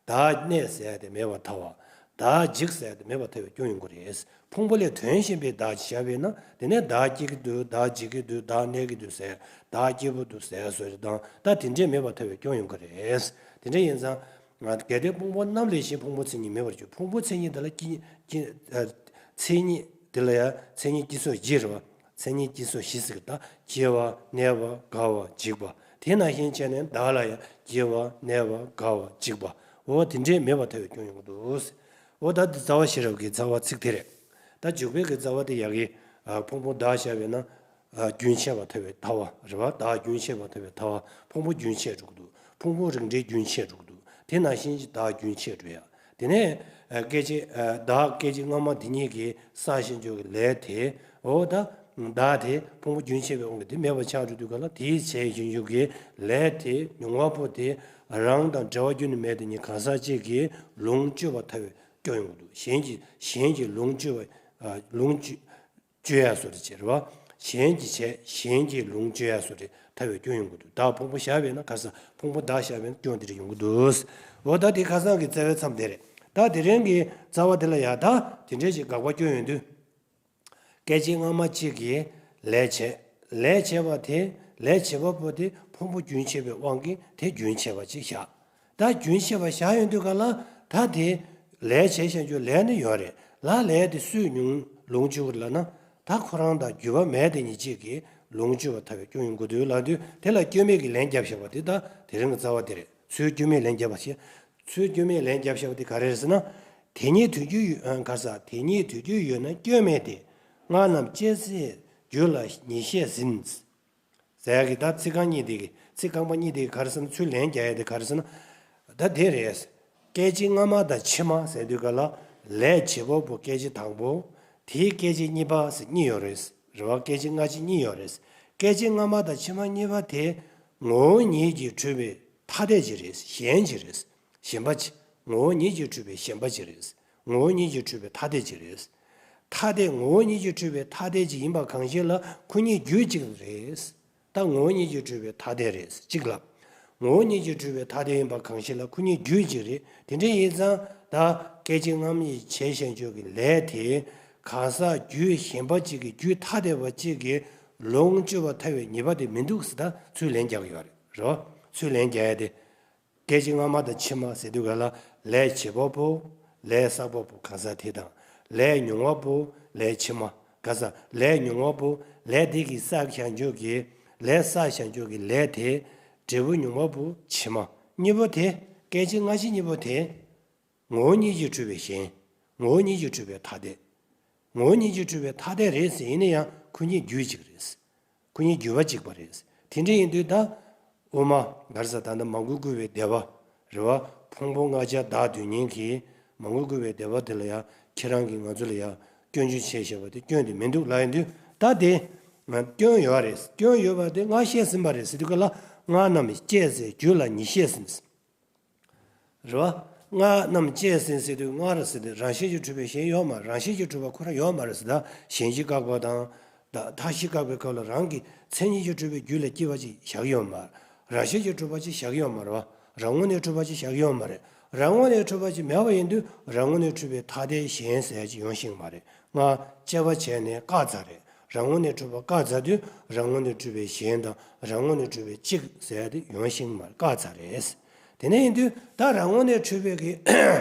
བདག་གནས་ཟེར་ཡ་དེ་མེད་པར་ཐལ་བ། བདག་འཇིག་ཟེར་ཡ་དེ་མེད་པར་ཐལ་བའི་སྐྱོན་ཡོང་གི་རེད། ཕུང་པོ་ལས་དོན་གཞན་པའི་བདག་ཅིག་བཞག་པས་ན་དེ་ནས་བདག་སྐྱིད་ཀྱི་འདུག། བདག་འཇིག་གི་འདུག། བདག་གནས་ཀྱི་འདུག་ཟེར། བདག་སྐྱིད་པོ་འདུག་ཟེར་བཟོ་རེ་དང་ད་དེ་འདྲས་མེད་པར་ཐལ་བའི་སྐྱོན་ཡོང་གི་རེད། དེ་འདྲས་ཡིན་ཙང་། གལ་ཏེ་ཕུང་པོ་རྣམས་ལས་གཞན་ཕུང་པོའི་མཚན་ཉིད་མེད་པར་གྱུར། ཕུང་པོའི་མཚན་ཉིད་དེ་ལ་སྐྱིད་སྐྱིད་མཚན་ཉིད་དེ་ལ་ཡང་མཚན་ཉིད་སྐྱེད་སོགས་བཞི་རེད་བ། མཚན་ཉིད་སྐྱེད་སོགས་བཞི་ཟེར་གི་ད་སྐྱེ་བ་གནས་པ་རྒ་བ་འཇིག་པ། དེ་ནང་བཞིན་བྱས་ནས་བདག་ལ་ཡང་སྐྱེ་བ་གནས་པ་རྒ་བ་འཇིག་པ། འོ་དེ་འདྲས་མེད་པར་ཐལ་བའི་སྐྱོན་ཡོང་གི་འདུག། འོ་ད་འདི་རྩ་བ་ཤེས་རབ་ཀྱི་རྩ་བ་ཚིག་དེ་རེད། ད་འཇུག་པའི་གི་རྩ་བ་དེ་ཡ་གི་ཕུང་པོ་བདག་བཞག་པས་ན། རྒྱུན་ཆད་པར་ཐལ་བའི་ཐལ་བ་རེད་བ། བདག་རྒྱུན་ཆད་པར་ཐལ་བའི་ཐལ་བ། ཕུང་པོ་རྒྱུན་ཆད་འགྲོ་གི་འདུག། ཕུང་པོ་རིགས་འགྲེ་རྒྱུན་ཆད་འགྲོ་གི་འདུག། དེ་ནང་བཞིན་གྱི་བདག་རྒྱུན་ཆད་འགྲོ་ཡ། དེ་ནས་སྐད་ཅིག་བདག་སྐད་ཅིག་སྔ་མ་དེ་གཉིས་ཀྱིས་བསགས་ཤིང་འཇོག་གི་ལས་དེ། འོ་ད་བདག་དེ་ཕུང་པོ་རྒྱུན་ཆད་པའི་དབང་གིས་དེ་མེད་པར་ཆགས་འགྲོ་དུས་ག་ལ་དེའི་བྱས་ཤིང་འཇོག་གི་ལས་དེ་མྱོང་བ་པོ་དེ་རང་དང་འབྲེལ་བ་རྒྱུན་ནས་མེད་དེ་ཉིད་གང་ཟག་གཅིག་གིས་ལོངས་སྤྱོད་པར་ཐལ་བའི་སྐྱོན་ཡོང་གི་འདུག། གཞན་གྱིས་གཞན་གྱིས་ལོངས་སྤྱོད་པ་ལོངས་སྤྱོད། སྤྱོད་ཡ་བཟོ་འདྲ་བྱེད་རེད་བ། གཞན་གྱིས་བྱས་གཞན་གྱིས་ལོངས་སྤྱོད་ཡ་བཟོ་འདྲ་ཐལ་བའི་སྐྱོན་ཡོང་གི་འདུག། བདག་ཕུང་པོ་བཞག་པས་ན་ཁ་སང་ཕུང་པོ་བདག་བཞག་པས་ན་སྐྱོན་འདི་འདྲ་ཡོང་གི་འདུག། འོ་ད་དེ་ཁ་སང་གི་རྩ་བའི་མཚམས་དེ་རེད། ད་དེ་རིང་གི་རྩ་བ་དེ་ལ་ཡ་ད་དེ་འདྲའི་ཞིག་དགག་པ་སྐྱོན་ཡོང་དུས། སྐད་ཅིག་སྔ་མ་གཅིག་གིས་ལས་བྱས། ལས་བྱས་པ་དེ་ལས་བྱེད་པ་པོ་དེ་ཕུང་པོ་རྒྱུན་ཆད་པའི་དབང་གིས་དེ་རྒྱུན་ཆད་པ་ཅིག་བཞག། ད་རྒྱུན་ཆད་པ་བཞག་ཡོང་དུས་ག་ལ་ད་དེ་ལས་བྱས་བཞག་རྒྱུ་ལས་ནི་ཡོད་རེད་ལ། ལས་དེ་སུས་མྱོང་ལོངས་སྤྱོད་ལ་ན་ད་ཁོ་རང་དང་རྒྱུས་པ་མེད་དེ་ཉིད་གཅིག་གིས་ལོངས་སྤྱོད་པར་ཐལ་བའི་སྐྱོན་ཡོང་དགོས་དུས་ལ་དུས་དེ་ལ་སྐྱོན་མེད་ཀྱི་ལན་བརྒྱབ་བཞག་པ་དེ་ད་དེ་རིང་གི་རྩ་བ་དེ་རེད། ཚུར་སྐྱོན་མེད་ལན་བརྒྱབ་པ་ཞེས། ཚུར་སྐྱོན་མེད་ལན་བརྒྱབ་བཞག་པ་དེ་ག་རེ་རེད་ཟེར་ན། དེ་ཉིད་དུས་རྒྱུན་ཡོད་ཨ་ག་ས་དེ་ཉིད་དུས་རྒྱུན་ཡོད་ན་སྐྱོན་མེད་དེ། སྔར་རྣམས་སྐྱེ་ཚེ་རྒྱུ་ལ་ཉེས་བཤད་ཟིན། ཟེར་ཡ་གི་ད་ཚིག་རྐང་གཉིས་དེ་གི་ཚིག་རྐང་པ་གཉིས་དེ་གི་ག་རེ་ཟེར་ན། ཚུར་ལན་རྒྱག་ཡ་དེ་ག་རེ་ཟེར་ན། ད་དེ་རེད། སྐད་ཅིག་སྔ་མ་དང་ཕྱི་མ་ཟེར་དུས་ག་ལ་ལས་བྱེད་པ་པོ་སྐད་ཅིག་དང་པོ། དེའི་སྐད་ཅིག་གཉིས་པ་ཟེར་གཉིས་ཡོད་རེད། རེད་བ། སྐད་ཅིག་སྔ་ཕྱི་གཉིས་ཡོད་རེད། སྐད་ཅིག་སྔ་མ་དང་ཕྱི་མ་གཉིས་པ་དེ་ངོ་བོ་ཉིད་ཀྱིས་གྲུབ་པའི་ཐ་དད་ཅིག་རེད། གཞན་ཅིག་རེད། གཞན་པ་ཅིག། ངོ་བོ་ཉིད་ཀྱིས་གྲུབ་པའི་གཞན་པ་ཅིག་རེད། ངོ་བོ་ཉིད་ཀྱིས་གྲུབ་པའི་ཐ་དད་ཅིག་རེད། ཐ་དད་ངོ་བོ་ཉིད་ཀྱིས་གྲུབ་པའི་ཐ་དད་ཅིག་ཡིན་པ་གང་ཞིག་ལ་ཁོ་གཉིས་རྒྱུད་གཅིག་རེད། ད་ངོ་བོ་ཉིད་ཀྱིས་གྲུབ་པའི་ཐ་དད་རེད་གཅིག་ལ། ངོ་བོ་ཉིད་ཀྱིས་གྲུབ་པའི་ཐ་དད་ཡིན་པ་གང་ཞིག་ལ་ཁོ་གཉིས་རྒྱུད་གཅིག་རེད། དེ་འདྲ་ཡིན་ཙང་ད་སྐད་ཅིག་སྔ་མ་ཡི་བྱས་བཞག་རྒྱུ་གི་ལས་དེ་གང་ཟག་རྒྱུད་གཞན་པ་གཅིག་གི་རྒྱུད་ཐ་དད་པ་གཅིག་གིས་ལོངས་སྤྱོད་པར་ཐལ་བའི་ཉེས་པ་དེ་མི་འདུག་ཟེར། ད་ཚུར་ལན་རྒྱག་གི་ཡོད་རེད། རེད་བ། ཚུར་ལན་རྒྱག་ཡ་དེ། སྐད་ཅིག་སྔ་མ་དང་ཕྱི་མ་ཟེར་དུས་ག་ལ་ལས་བྱེད་པ་པོ། ལས་བསགས་པ་པོ་གང་ཟག་དེ་དང་། ལས་མྱོང་བ་པོ། ལས་ཕྱི་མ། ག་ས་ལས་མྱོང་བ་པོ། ལས་དེ་གིས་བསགས་བཞག་རྒྱུ་གི། ལས་བསགས་བཞག་རྒྱུ་གི་ལས་དེ། འབྲས་བུ་མྱོང་བ་པོ་ཕྱི་མ། གཉིས་པོ་དེ། སྐད་ཅིག་སྔ་ཕྱི་གཉིས་པོ་དེ། ངོ་བོ་ཉིད་ཀྱིས་གྲུབ་པའི་གཞན། ངོ་བོ་ཉིད་ཀྱིས་གྲུབ་པའི་ཐ་དད། ངོ་བོ་ཉིད་ཀྱིས་གྲུབ་པའི་ཐ་དད་རེད་ཟེར་ཡིན་ན་ཡང་ཁོ་གཉིས་རྒྱུད་གཅིག་རེད། ཁོ་གཉིས་རྒྱུད་པ་གཅིག་པ་རེད། དེ་འདྲ་ཡིན་དུས་ད་དབུ་མ་ག་རེ་ཟེར་ད་ལྟ་མང་པོས་བཀོད་པའི་སྡེ་པ་རེད་བ། ཕུང་པོ་ལྔ་ཆར་བདག་དོན་གཉེར་གྱིས་མང་པོས་བཀོད་པའི་སྡེ་པ་དེ་ལ་ཡང་ཁྱེད་རང་གིས་ང་ཚོ་ལ་ཡང་སྐྱོན་བརྗོད་བྱས་བཞག་པ་དེ་སྐྱོན་དེ་མི་འདུག་ལབ་ཡིན་དུས་ད་དེ་སྐྱོན་ཡོད་རེད། སྐྱོན་ཡོད་པ་དེ་སྔར་བཤད་ཟིན་པ་རེད་ཟེར་དུས་ག་ལ་སྔར་རྣམས་སྐྱེ་ཚེ་རྒྱུ་ལ་ཉེས་བཤད་ཟིན། རེད་བ། སྔར་རྣམས་སྐྱེ་ཟིན་ཟེར་དུས་སྔར་ཟེར་དུས་རང་བཞིན་གྱིས་གྲུབ་པའི་གཞན་ཡོད་མ་རེད། རང་བཞིན་གྱིས་གྲུབ་པ་ཁོ་རང་ཡོད་མ་རེད་ཟེར། ད་གཞན་གཞི་བཀག་པ་དང་། ད་མཐའ་བཞི་བཀག་པའི་སྐབས་ལ་རང་གི་མཚན་ཉིད་ཀྱིས་གྲུབ་པའི་རྒྱུད་ལ་སྐྱེ་བ་ཅིག་བཞག་ཡོད་མ་རེད། རང་བཞིན་གྱིས་གྲུབ་པ་ཅིག་བཞག་ཡོད་མ་རེད་བ། རང་ངོས་ནས་གྲུབ་པ་ཅིག་བཞག་ཡོད་མ་རེད། རང་ངོས་ནས་གྲུབ་པ་ཅིག་མེད་པ་ཡིན་དུས་རང་ངོས་ནས་གྲུབ་པའི་ཐ་དད་གཞན་ཟེར་ཡ་ཅིག་ཡོང་ཤེས་མ་རེད། སྔར་དཔྱད་པ་བྱས་ནས་བཀག་ཚར་རེད། རང་ངོས་ནས་གྲུབ་པ་བཀག་ཚར་དུས་རང་ངོས་ནས་གྲུབ་པའི་གཞན་དང་རང་ངོས་ནས་གྲུབ་པའི་གཅིག་ཟེར་ཡ་དེ་ཡོང་ཤེས་མ་རེད། བཀག་ཚར་རེད། དེ་ནས་ཡིན་དུས་ད་རང་ངོས་ནས་གྲུབ་པའི་གི་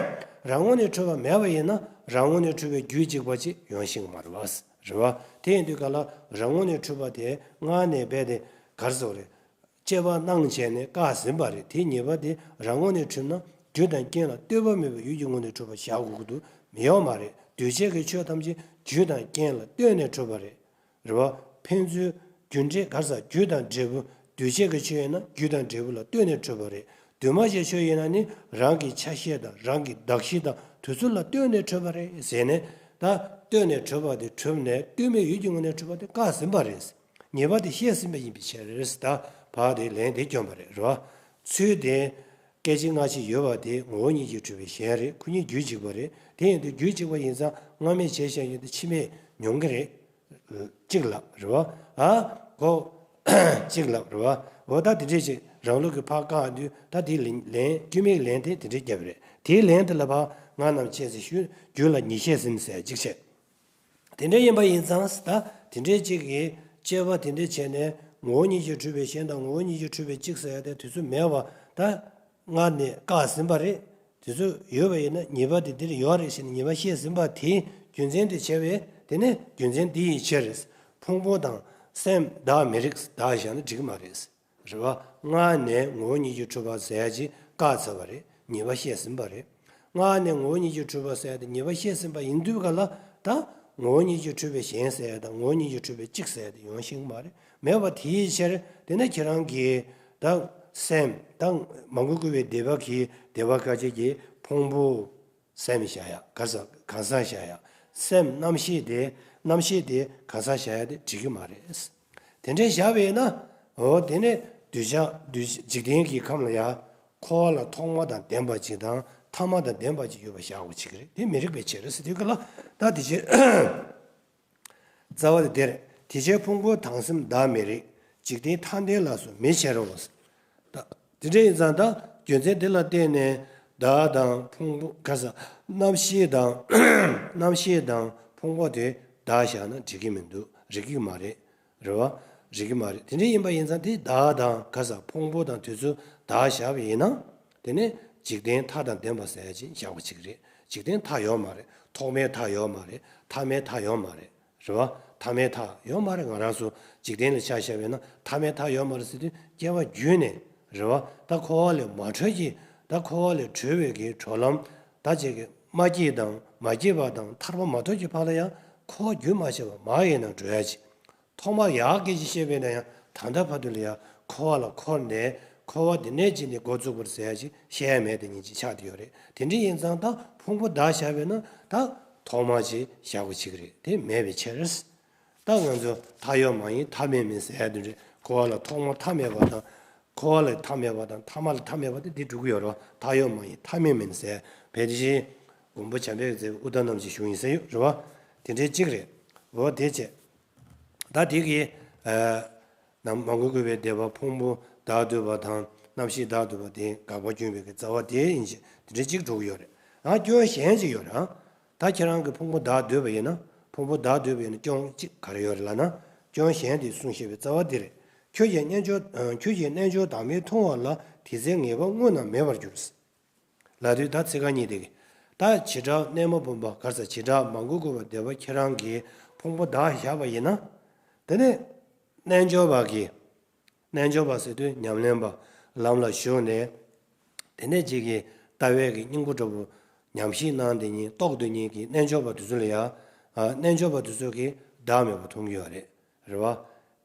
རང་ངོས་ནས་གྲུབ་པ་མེད་པ་ཡིན་ན་རང་ངོས་ནས་གྲུབ་པའི་རྒྱུད་གཅིག་པ་ཅིག་ཡོང་ཤེས་མ་རེད་བ། རེད་བ། དེ་ཡིན་དུས་ག་ལ་རང་ངོས་ནས་གྲུབ་པ་དེ་སྔར་ནས་རྦད་དེ་ག་རེ་ཟེར་དགོས་རེད། དཔྱད་པ་གནང་བྱས་ནས་བཀག་ཟིན་པ་རེད། དེ་ཉེས་པ་དེ་རང་ངོས་ནས་གྲུབ་ན་རྒྱུ་དང་རྐྱེན་ལ་ལྟོས་པ་མེད་པའི་ཡུལ་གྱི་ངོས་ནས་གྲུབ་པ་བཞག་དགོས་ཀྱི་འདུག། མི་ཡོང་མ་རེད། འདུས་བྱས་ཀྱི་ཆོས་ཐམས་ཅད་ རྒྱུ་དང་རྐྱེན་ལ་ལྟོས་ནས་གྲུབ་པ་རེད། རེད་བ། ཕན་ཚུན་རྒྱུ་འབྲས་ག་རེ་ཟེར། རྒྱུ་དང་འབྲས་བུ། འདུས་བྱས་ཀྱི་ཆོས་ཡིན་ན་རྒྱུ་དང་འབྲས་བུ་ལ་ལྟོས་ནས་གྲུབ་པ་རེད། འདུས་མ་བྱས་ཆོས་ཡིན་ན་ནི་རང་གི་ཆ་ཤས་དང་རང་གི་གདགས་གཞི་དང་དེ་ཚོ་ལ་ལྟོས་ནས་གྲུབ་པ་རེད་ཟེར་ནས། ད་ལྟོས་ནས་གྲུབ་པ་དེ་གྲུབ་ནས་ལྟོས་མེད་ཡུལ་གྱི་ངོས་ནས་གྲུབ་པ་དེ་བཀག་ཟིན་པ་རེད། ཉེས་པ་དེ་བཤད་ཟིན་པ་ཡིན་པའི་ཕྱིར། ད་བར་དེ་ལན་དེ་བསྐྱོན་པ་རེད། རེད་བ། ཚུལ་དེ། སྐད་ཅིག་སྔ་ཕྱི་ཡོད་པ་དེ་ངོ་བོ་ཉིད་ཀྱིས་གྲུབ་པའི་གཞན་རེད། ཁོ་གཉིས་རྒྱུད་གཅིག་པ་རེད། དེ་ཡིན་དུས་རྒྱུད་གཅིག་པ་ཡིན་ཙང་སྔ་མས་བྱས་བཞག་ཡོད་དེ་ཕྱི་མས་མྱོང་གི་རེད། གཅིག་ལབ་རེད་བ། ཨ། གོ། གཅིག་ལབ་རེད་བ། འོ་ད་དེ་འདྲས་ཅིག་རང་ལུགས་ཀྱི་ཕར་བཀག་དུས་ད་དེའི་ལན། ལན། སྐྱོན་མེད་ལན་དེ་དེ་འདྲས་བརྒྱབ་པ་རེད། དེའི་ལན་དེ་ལ་ཕར་སྔ་རྣམས་བཅད་ཟིན་ཞུ། རྒྱུད་ལ་ཉེས་བཤད་ཟིན་ཟེར་གཅིག་བྱས། དེ་འདྲ་ཡིན་པ་ཡིན་ཙང་ད་དེ་འདྲའི་གཅིག་གིས་དཔྱད་པ་དེ་འདྲ་བྱས་ནས་ངོ་བོ་ཉིད་ཀྱིས་གྲུབ་པའི་གཞན་དང་ངོ་བོ་ཉིད་ཀྱིས་གྲུབ་པའི་གཅིག་ཟེར་ཡ་དེ་དུས་ཚོད་མེད་པ་ད་སྔར་ནས་བཀག་ཟིན་པ་རེད། དུས་ཚོད་ཡོད་པ་ཡིན་ན་ཉེས་པ་དེ་འདིར་ཡོད་རེད་ཟེར་ནས་ཉེས་པ་བཤད་ཟིན་པ་དེའི་རྒྱུ་མཚན་དེ་བྱས་པས་དེ་ནས་རྒྱུ་མཚན་འདི་ཡི་ཕྱིར། ཕུང་པོ་དང་སེམས་བདག་མེད་རིགས་བདག་བཞག་ན་འགྲིག་གི་མ་རེད། རེད་བ། སྔར་ནས་ངོ་བོ་ཉིད་ཀྱིས་གྲུབ་པ་ཟེར་ཡ་ཅིག་བཀག་ཚར་བ་རེད། ཉེས་པ་བཤད་ཟིན་པ་རེད། སྔར་ནས་ངོ་བོ་ཉིད་ཀྱིས་གྲུབ་པ་ཟེར་ཡ་དེ་ཉེས་པ་བཤད་ཟིན་པ་ཡིན་དུས་ག་ལ་ད་ངོ་བོ་ཉིད་ཀྱིས་གྲུབ་པའི་གཞན་ཟེར་ཡ་དང་ངོ་བོ་ཉིད་ཀྱིས་གྲུབ་པའི་གཅིག་ཟེར་ཡ་དེ་ཡོང་ཤེས་ཀྱི་མ་རེད། མེད་པ་དེའི་ཕྱིར་དེ་ནས་ཁྱེད་རང་གིས་ད་སེམས་ད་མ་གུས་བཀུར་བའི་སྡེ་པ་གིས་སྡེ་པ་བཀའ་བརྒྱད་ཀྱིས་ཕུང་པོ། སེམས་བཞག་ཡ། ག་ས་གང་ཟག་བཞག་ཡ། སེམས་རྣམ་ཤེས་དེ། རྣམ་ཤེས་དེ་གང་ཟག་བཞག་ཡ་དེ་འགྲིག་གི་མ་རེད། དེ་འདྲའི་བཞག་པས་ན། འོ་དེ་ནས་གདུལ་བྱ་གདུལ་འཇིག་རྟེན་གྱི་ཁམས་ལ་ཡ། འཁོར་བ་ལ་ཐོག་མ་དང་ལྡན་པ་ཅིག་དང་ཐ་མ་དང་ལྡན་པ་ཅིག་ཡོད་པ་བཞག་དགོས་བྱེད་ཀྱི་རེད། དེ་མི་རིགས་པའི་ཕྱིར་ཟེར་དུས་ག་ལ་ད་དེ་བྱས། རྩ་བ་དེ་དེར། དེ་ཕྱིར་ཕུང་པོ་དང་སེམས་བདག་མེད་རིགས། འཇིག་རྟེན་ཐ་དད་ལ་སོགས་མི་བྱེད་རུང་། ད་དེ་འདྲ་ཡིན་ཙང་ད་རྒྱུ་མཚན་དེ་ལ་བརྟེན་ནས་བདག་དང་ཕུང་པོ་ག་ས་རྣམ་ཤེས་དང་རྣམ་ཤེས་དང་ཕུང་པོ་དེ་བདག་བཞག་ན་འགྲིག་གི་མི་འདུག་རིགས་ཀྱི་མ་རེད། རེད་བ། རིགས་ཀྱི་མ་རེད། དེ་འདྲ་ཡིན་པ་ཡིན་ཙང་དེ་བདག་དང་ག་ས་ཕུང་པོ་དང་དེ་ཚོ་བདག་བཞག་པ་ཡིན་ན། དེ་ནས་འཇིག་རྟེན་མཐའ་དང་ལྡན་པ་ཟེར་ཡ་ཅིག་བཞག་པ་ཅིག་རེད། འཇིག་རྟེན་མཐའ་ཡོད་མ་རེད། ཐོག་མའི་མཐའ་ཡོད་མ་རེད། ཐ་མའི་མཐའ་ཡོད་མ་རེད། རེད་བ། ཐ་མའི་མཐའ་ཡོད་མ་རེད། ང་རང་ཚོ་འཇིག་རྟེན་ལ་ཆ་བཞག་པ་ཡིན་ན་ཐ་མའི་མཐའ་ཡོད་མ་རེད་ཟེར་དུས་སྐྱེ་བ་བརྒྱུད་ནས་རེད་བ། ད་འཁོར་བ་ལས་མ་གྲོལ་གྱི་ད་འཁོར་བ་ལས་གྲོལ་བའི་གི་གྲོལ་ལམ་ད་ཅིག་གི་མ་སྐྱེས་དང་མ་སྐྱེས་པ་དང་ཐར་པ་མ་ཐོབ་ཀྱི་བར་ལ་ཡང་འཁོར་བ་རྒྱུན་མ་ཆད་པ་མར་ཡིན་ན་འགྲོ་ཡ་ཅིག་ཐོག་མར་ཡག་སྐད་ཅིག་བཤད་པས་ན་ཡང་ད་ལྟ་བར་དུ་ལ་ཡང་འཁོར་བ་ལ་འཁོར་ནས་འཁོར་བ་འདི་ནས་ཅི་ནས་འགོ་བཙུགས་པར་ཟེར་ཡ་ཅིག་བཤད་ཡ་མེད་དེ་ཉིད་ཅིག་ཆགས་བསྡད་ཡོད་རེད། དེ་འདྲ་ཡིན་ཙང་ད་ཕུང་པོ་བདག་བཞག་པས་ན་ད་ཐོག་མ་ཅིག་བཞག་པ་ཅིག་རེད། དེ་མེད་པའི་ཕྱིར། ད་ང་ཚོ་མཐའ་ཡོད་མ་ཡིན་མཐའ་མེད་མིན་ཟེར་ཡ་དེ་འདྲ་འཁོར་བ་ལ་ཐོག་མ་མཐའ་མེད་པ་དང་འཁོར་བ་ལ་མཐའ་མེད་པ་དང་ཐ་མ་ལ་མཐའ་མེད་པ་དེ་འདི་འགྲོ་གི་ཡོད་རེད་བ། མཐའ་ཡོད་མ་ཡིན་མཐའ་མེད་མིན་ཟེར་བས་དེ་བཞིན་མགོན་པོ་བྱམས་པས་མཛད་པའི་ཨུ་ཏ་རྣམས་ཀྱི་གཞུང་ཡིན་ཟེར་ཡོད་རེད་བ། དེ་འདྲའི་གཅིག་རེད། འོ་དེ་བྱས། ད་དེ་གི་ནམ་མ་གུས་བཀུར་བའི་སྡེ་པ་ཕུང་པོ་བདག་འདོད་པ་དང་རྣམ་ཤེས་བདག་འདོད་པ་དེ་དགག་པ་སྐྱོན་པའི་གི་རྩ་བ་དེ་ཡིན་ཞེས་དེ་འདྲའི་གཅིག་འགྲོ་གི་ཡོད་རེད། ཡང་སྐྱོན་གཞན་ཅིག་ཡོད་རེད། ད་ཁྱེད་རང་གིས་ཕུང་པོ་བདག་འདོད་པ་ཡིན་ན་ཕུང་པོ་བདག་འདོད་པ་ཡིན་ན་སྐྱོན་གཅིག་ག་རེ་ཡོད་རེད་ལབ་ན་སྐྱོན་གཞན་དེ་གསུངས་ཤེས་པའི་རྩ་བ་འདི་རེད། ཁྱོད་ཀྱིས་རྣལ་འབྱོར་ཁྱོད་ཀྱིས་རྣལ་འབྱོར་བདག་མེད་མཐོང་བ་ལ་དེ་ཚེ་ངེས་པ་དངོས་རྣམས་མེད་པར་འགྱུར། ལབ་དུས་ད་ཚིག་རྐང་གཉིས་དེ་གི། ད་བྱེ་བྲག་གནས་མ་བུམ་པ་ག་རེ་ཟེར་བྱེ་བྲག་མ་གུས་བཀུར་བའི་སྡེ་པ་ཁྱེད་རང་གིས་ཕུང་པོ་བདག་བཞག་པ་ཡིན་ན། དེ་ནས་རྣལ་འབྱོར་པ་གིས། རྣལ་འབྱོར་པ་ཟེར་དུས་ཉམས་ལེན་པ་ལམ་ལ་ཞུགས་ནས། དེ་ནས་ཅིག་གིས་ལྟ་བའི་གི་སྙིང་པོ་འདྲ་པོ་ཉམས་ཞིབ་གནང་དེ་ཉིད་རྟོགས་དེ་ཉིད་ཀྱི་རྣལ་འབྱོར་པ་དེ་ཚོ་ལ་ཡང་། རྣལ་འབྱོར་པ་དེ་ཚོ་གིས་བདག་མེད་པ་མཐོང་གི་ཡོད་རེད། རེད་བ།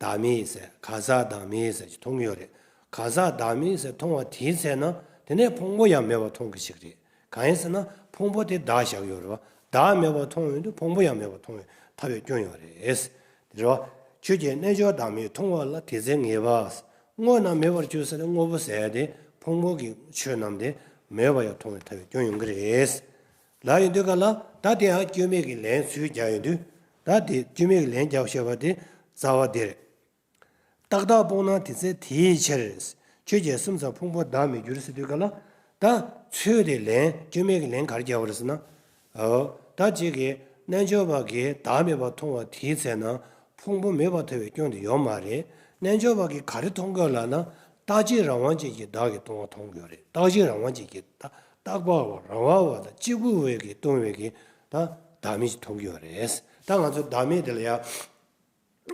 བདག་མེད་ཟེར་གང་ཟག་བདག་མེད་ཟེར་ཅིག་མཐོང་གི་ཡོད་རེད། གང་ཟག་བདག་མེད་ཟེར་མཐོང་བ་དེའི་ཚེ་ན་དེ་ནས་ཕུང་པོ་ཡང་མེད་པར་མཐོང་གི་ཞིག་རེད། གང་ཡིན་ཟེར་ན་ཕུང་པོ་དེ་བདག་བཞག་ཡོད་རེད་བ། བདག་མེད་པར་མཐོང་ཡོང་དུས་ཕུང་པོ་ཡང་མེད་པར་མཐོང་བའི་ཐབས་ཡོད་སྐྱོན་ཡོད་རེད། དེ་རེད་བ། ཁྱོད་ཀྱིས་རྣལ་འབྱོར་བདག་མེད་མཐོང་བ་ལ་དེ་ཚེ་ངེས་པ། དངོས་རྣམས་མེད་པར་འགྱུར་ཟེར་ནས་དངོས་པོ་ཟེར་ཡ་དེ་ཕུང་པོ་གི་ཆོས་རྣམས་དེ་མེད་པ་ཡང་མཐོང་བའི་ཐབས་ཡོད་སྐྱོན་ཡོང་གི་རེད། ལབ་ཡོང་དུས་ག་ལ་ད་དེ་ཡང་སྐྱོན་མེད་ཀྱི་ལན་ཚུར་རྒྱག་ཡོང་དུས། ད་དེ་སྐྱོན་མེད་ཀྱི་ལན་རྒྱག་ཤེས་པ་དེ་རྩ་བ་དེ་རེད། རྟག་བདག་སྤོང་ན་དེ་ཚེ་དེའི་ཕྱིར། ཁྱོད་ཀྱིས་སེམས་ཙམ་ཕུང་པོ་བདག་མེད་འགྱུར་ཟེར་དུས་ག་ལ། ད་ཚུར་དེ་ལན་སྐྱོན་མེད་ཀྱི་ལན་ག་རེ་རྒྱག་པ་རེད་ཟེར་ན། འོ། ད་ཅིག་གིས་རྣལ་འབྱོར་པ་གིས་བདག་མེད་པར་མཐོང་བ་དེའི་ཚེ་ན་ཕུང་པོ་མེད་པར་ཐལ་བའི་སྐྱོན་དེ་ཡོད་མ་རེད། རྣལ་འབྱོར་པ་གིས་ག་རེ་མཐོང་གི་ཡོད་ལབ་ན་རྟག་གཅིག་རང་དབང་ཅན་གྱི་བདག་གི་སྟོང་པ་མཐོང་གི་ཡོད་རེད། རྟག་གཅིག་རང་དབང་ཅན་གྱི་བདག་རྟག་པ་བ་རང་དབང་བ་དང་གཅིག་པུ་བའི་གི་སྟོང་པའི་གི་ད་བདག་མེད་ཅིག་མཐོང་གི་ཡོད་རེད། ད་ང་ཚོ་བདག་མེད་དེ་ལ་ཡང་།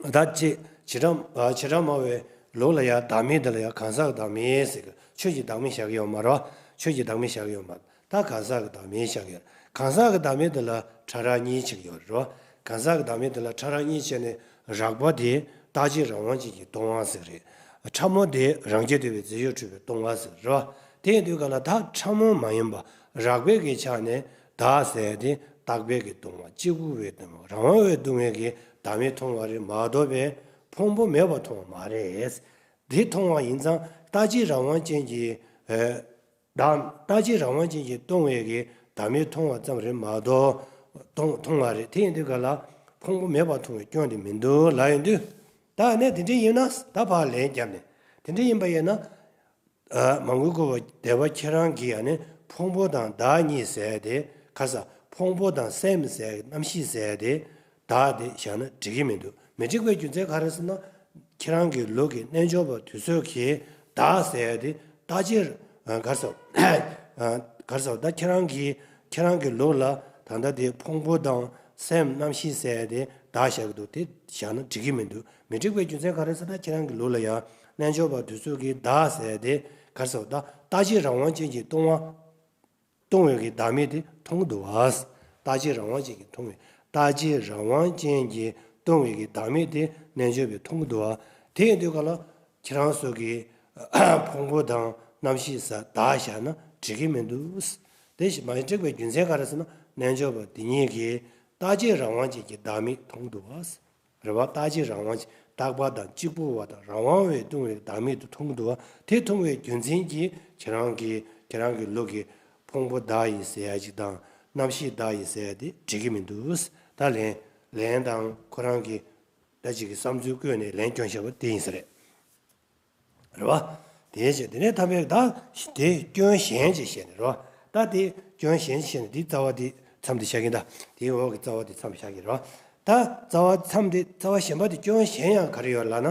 ད་ཅི། བྱེ་བྲག་བྱེ་བྲག་སྨྲ་བའི་ལུགས་ལ་ཡང་བདག་མེད་དེ་ལ་ཡང་གང་ཟག་གི་བདག་མེད་ཟེར་གི་ཆོས་ཀྱི་བདག་མེད་བཞག་གི་ཡོད་མ་རེད། ཆོས་ཀྱི་བདག་མེད་བཞག་གི་ཡོད་མ་རེད། ད་གང་ཟག་གི་བདག་མེད་བཞག་གི་ཡོད་རེད། གང་ཟག་གི་བདག་མེད་དེ་ལ་ཕྲ་རགས་གཉིས་ཕྱེ་གི་ཡོད་རེད། གང་ཟག་གི་བདག་མེད་དེ་ལ་ཕྲ་རགས་གཉིས་བྱས་ནས་རགས་པ་དེ་རྟག་གཅིག་རང་དབང་ཅན་གྱི་སྟོང་པ་ཟེར་རེད། ཕྲ་མོ་དེ་རང་རྐྱ་འདུས་པའི་རྫས་གཞན་འཁྲུལ་པའི་སྟོང་པ་ཟེར་རེད་བ། དེ་ཡིན་དུས་ག་ལ་ད་ཕྲ་མོ་མ་ཡིན་པ་རགས་པའི་གི་ཆ་ནས་བདག་ཟེར་དེ་རྟག་པའི་གི་སྟོང་པ་གཅིག་པུ་བའི་སྟོང་པ་རང་དབང་བའི་སྟོང་པའི་གི་བདག་མེད་མཐོང་བ་རེད་མ་གཏོགས་པའི་ཕུང་པོ་མེད་པ་མཐོང་བ་མ་རེད། དེ་མཐོང་བ་ཡིན་ཙང་རྟག་གཅིག་རང་དབང་ཅན་གྱི་ཨ། བདག་རྟག་གཅིག་རང་དབང་ཅན་གྱིས་སྟོང་པའི་གི་བདག་མེད་མཐོང་བ་ཙམ་རེད་མ་གཏོགས། མཐོང་མཐོང་བ་རེད། དེ་ཡིན་དུས་ག་ལ་ཕུང་པོ་མེད་པར་མཐོང་བའི་སྐྱོན་དེ་མི་འདུག་ལབ་ཡོང་དུས། ད་ནས་དེ་འདྲ་ཡིན་ན་ད་ཕར་ལན་བརྒྱབ་ནས་དེ་འདྲ་ཡིན་པ་ཡིན་ན། ཨ། མ་དངུལ་བཀོད་པ་སྡེ་པ་ཁྱེད་རང་གིས་ཡང་ནི་ཕུང་པོ་དང་བདག་གཉིས་ཟེར་ཏེ་ག་ས་ཕུང་པོ་དང་སེམས་ཟེར་རྣམ་ཤེས་ཟེར་ཏེ། བདག་དེ་བཞག་ན་འགྲིག་གི་མི་འདུག་མི་འགྲིག་པའི་རྒྱུ་མཚན་ག་རེ་ཟེར་ན། ཁྱེད་རང་གི་ལུགས་ཀྱི་རྣལ་འབྱོར་པ་དེ་ཚོས་ཀྱིས་བདག་ཟེར་ཡ་དེ་རྟག་གཅིག་ག་རེ་ཟེར། ག་རེ་ཟེར་ད་ཁྱེད་རང་གི་ཁྱེད་རང་གི་ལུགས་ལ་ད་ལྟ་དེ་ཕུང་པོ་དང་སེམས་རྣམ་ཤེས་ཟེར་ཡ་དེ་བདག་བཞག་གི་འདུག་དེ་བཞག་ན་འགྲིག་གི་མི་འདུག་མི་འགྲིག་པའི་རྒྱུ་མཚན་ག་རེ་ཟེར་ན་ཁྱེད་རང་གི་ལུགས་ལ་ཡང་རྣལ་འབྱོར་པ་དེ་ཚོས་ཀྱིས་བདག་ཟེར་ཡ་དེ་ག་རེ་ཟེར་ད་རྟག་གཅིག་རང་དབང་ཅན་གྱི་སྟོང་པ། སྟོང་པའི་གི་བདག་མེད་དེ་མཐོང་གི་འདུག་བ། རྟག་གཅིག་རང་དབང་ཅན་གྱིས་མཐོང་བའི་རྟག་གཅིག་རང་དབང་ཅན་གྱིས་སྟོང་པའི་གི་བདག་མེད་དེ་རྣལ་འབྱོར་པས་མཐོང་གི་འདུག་བ། དེ་ཡིན་དུས་ག་ལ་ཁྱེད་རང་ཚོ་གི་ཕུང་པོ་དང་རྣམ་ཤེས་ཟེར་བདག་བཞག་ན་འགྲིག་གི་མི་འདུག་དེ་མ་འགྲིག་པའི་རྒྱུ་མཚན་ག་རེ་ཟེར་ན་རྣལ་འབྱོར་པ་དེ་ཉིད་ཀྱིས་རྟག་གཅིག་རང་དབང་ཅན་གྱི་བདག་མེད་མཐོང་གི་འདུག་བ། རེད་བ། རྟག་གཅིག་རང་དབང་ཅན་རྟག་པ་དང་གཅིག་པུ་བ་དང་རང་དབང་བས་སྟོང་པའི་བདག་མེད་དུ་མཐོང་གི་འདུག་བ། དེ་མཐོང་བའི་རྒྱུ་མཚན་གྱིས་ཁྱེད་རང་གི་ཁྱེད་རང་གི་ལུགས་ཀྱི་ཕུང་པོ་བདག་ཡིན་ཟེར་ཡ་ཅིག་དང་རྣམ་ཤེས་བདག་ཡིན་ཟེར་ཡ་དེ་འགྲིག་གི་མི་འདུག་ད་ལན་ལན་དང་ཁོ་རང་གི་ད་ཅིག་གི་བསམ་ཚུལ་བཀོད་ནས་ལན་སྐྱོན་བཞག་པ་དེ་ཡིན་ས་རེད། རེད་བ། དེའི་ཕྱིར་དེ་ནས་ཐ་མའི་ད་དེ་སྐྱོན་གཞན་ཅིག་བཤད་ནས་རེད་བ། ད་དེ་སྐྱོན་གཞན་ཅིག་བཤད་ནས་དེའི་རྩ་བ་དེ་མཚམས་དེ་བཞག་གིན་ད། དེའི་འོག་གི་རྩ་བ་དེ་མཚམས་བཞག་གིན་རེད་བ། ད་རྩ་བ་མཚམས་དེ་རྩ་བ་གཞན་པ་དེ་སྐྱོན་གཞན་ཡང་ག་རེ་ཡོད་ལབ་ན།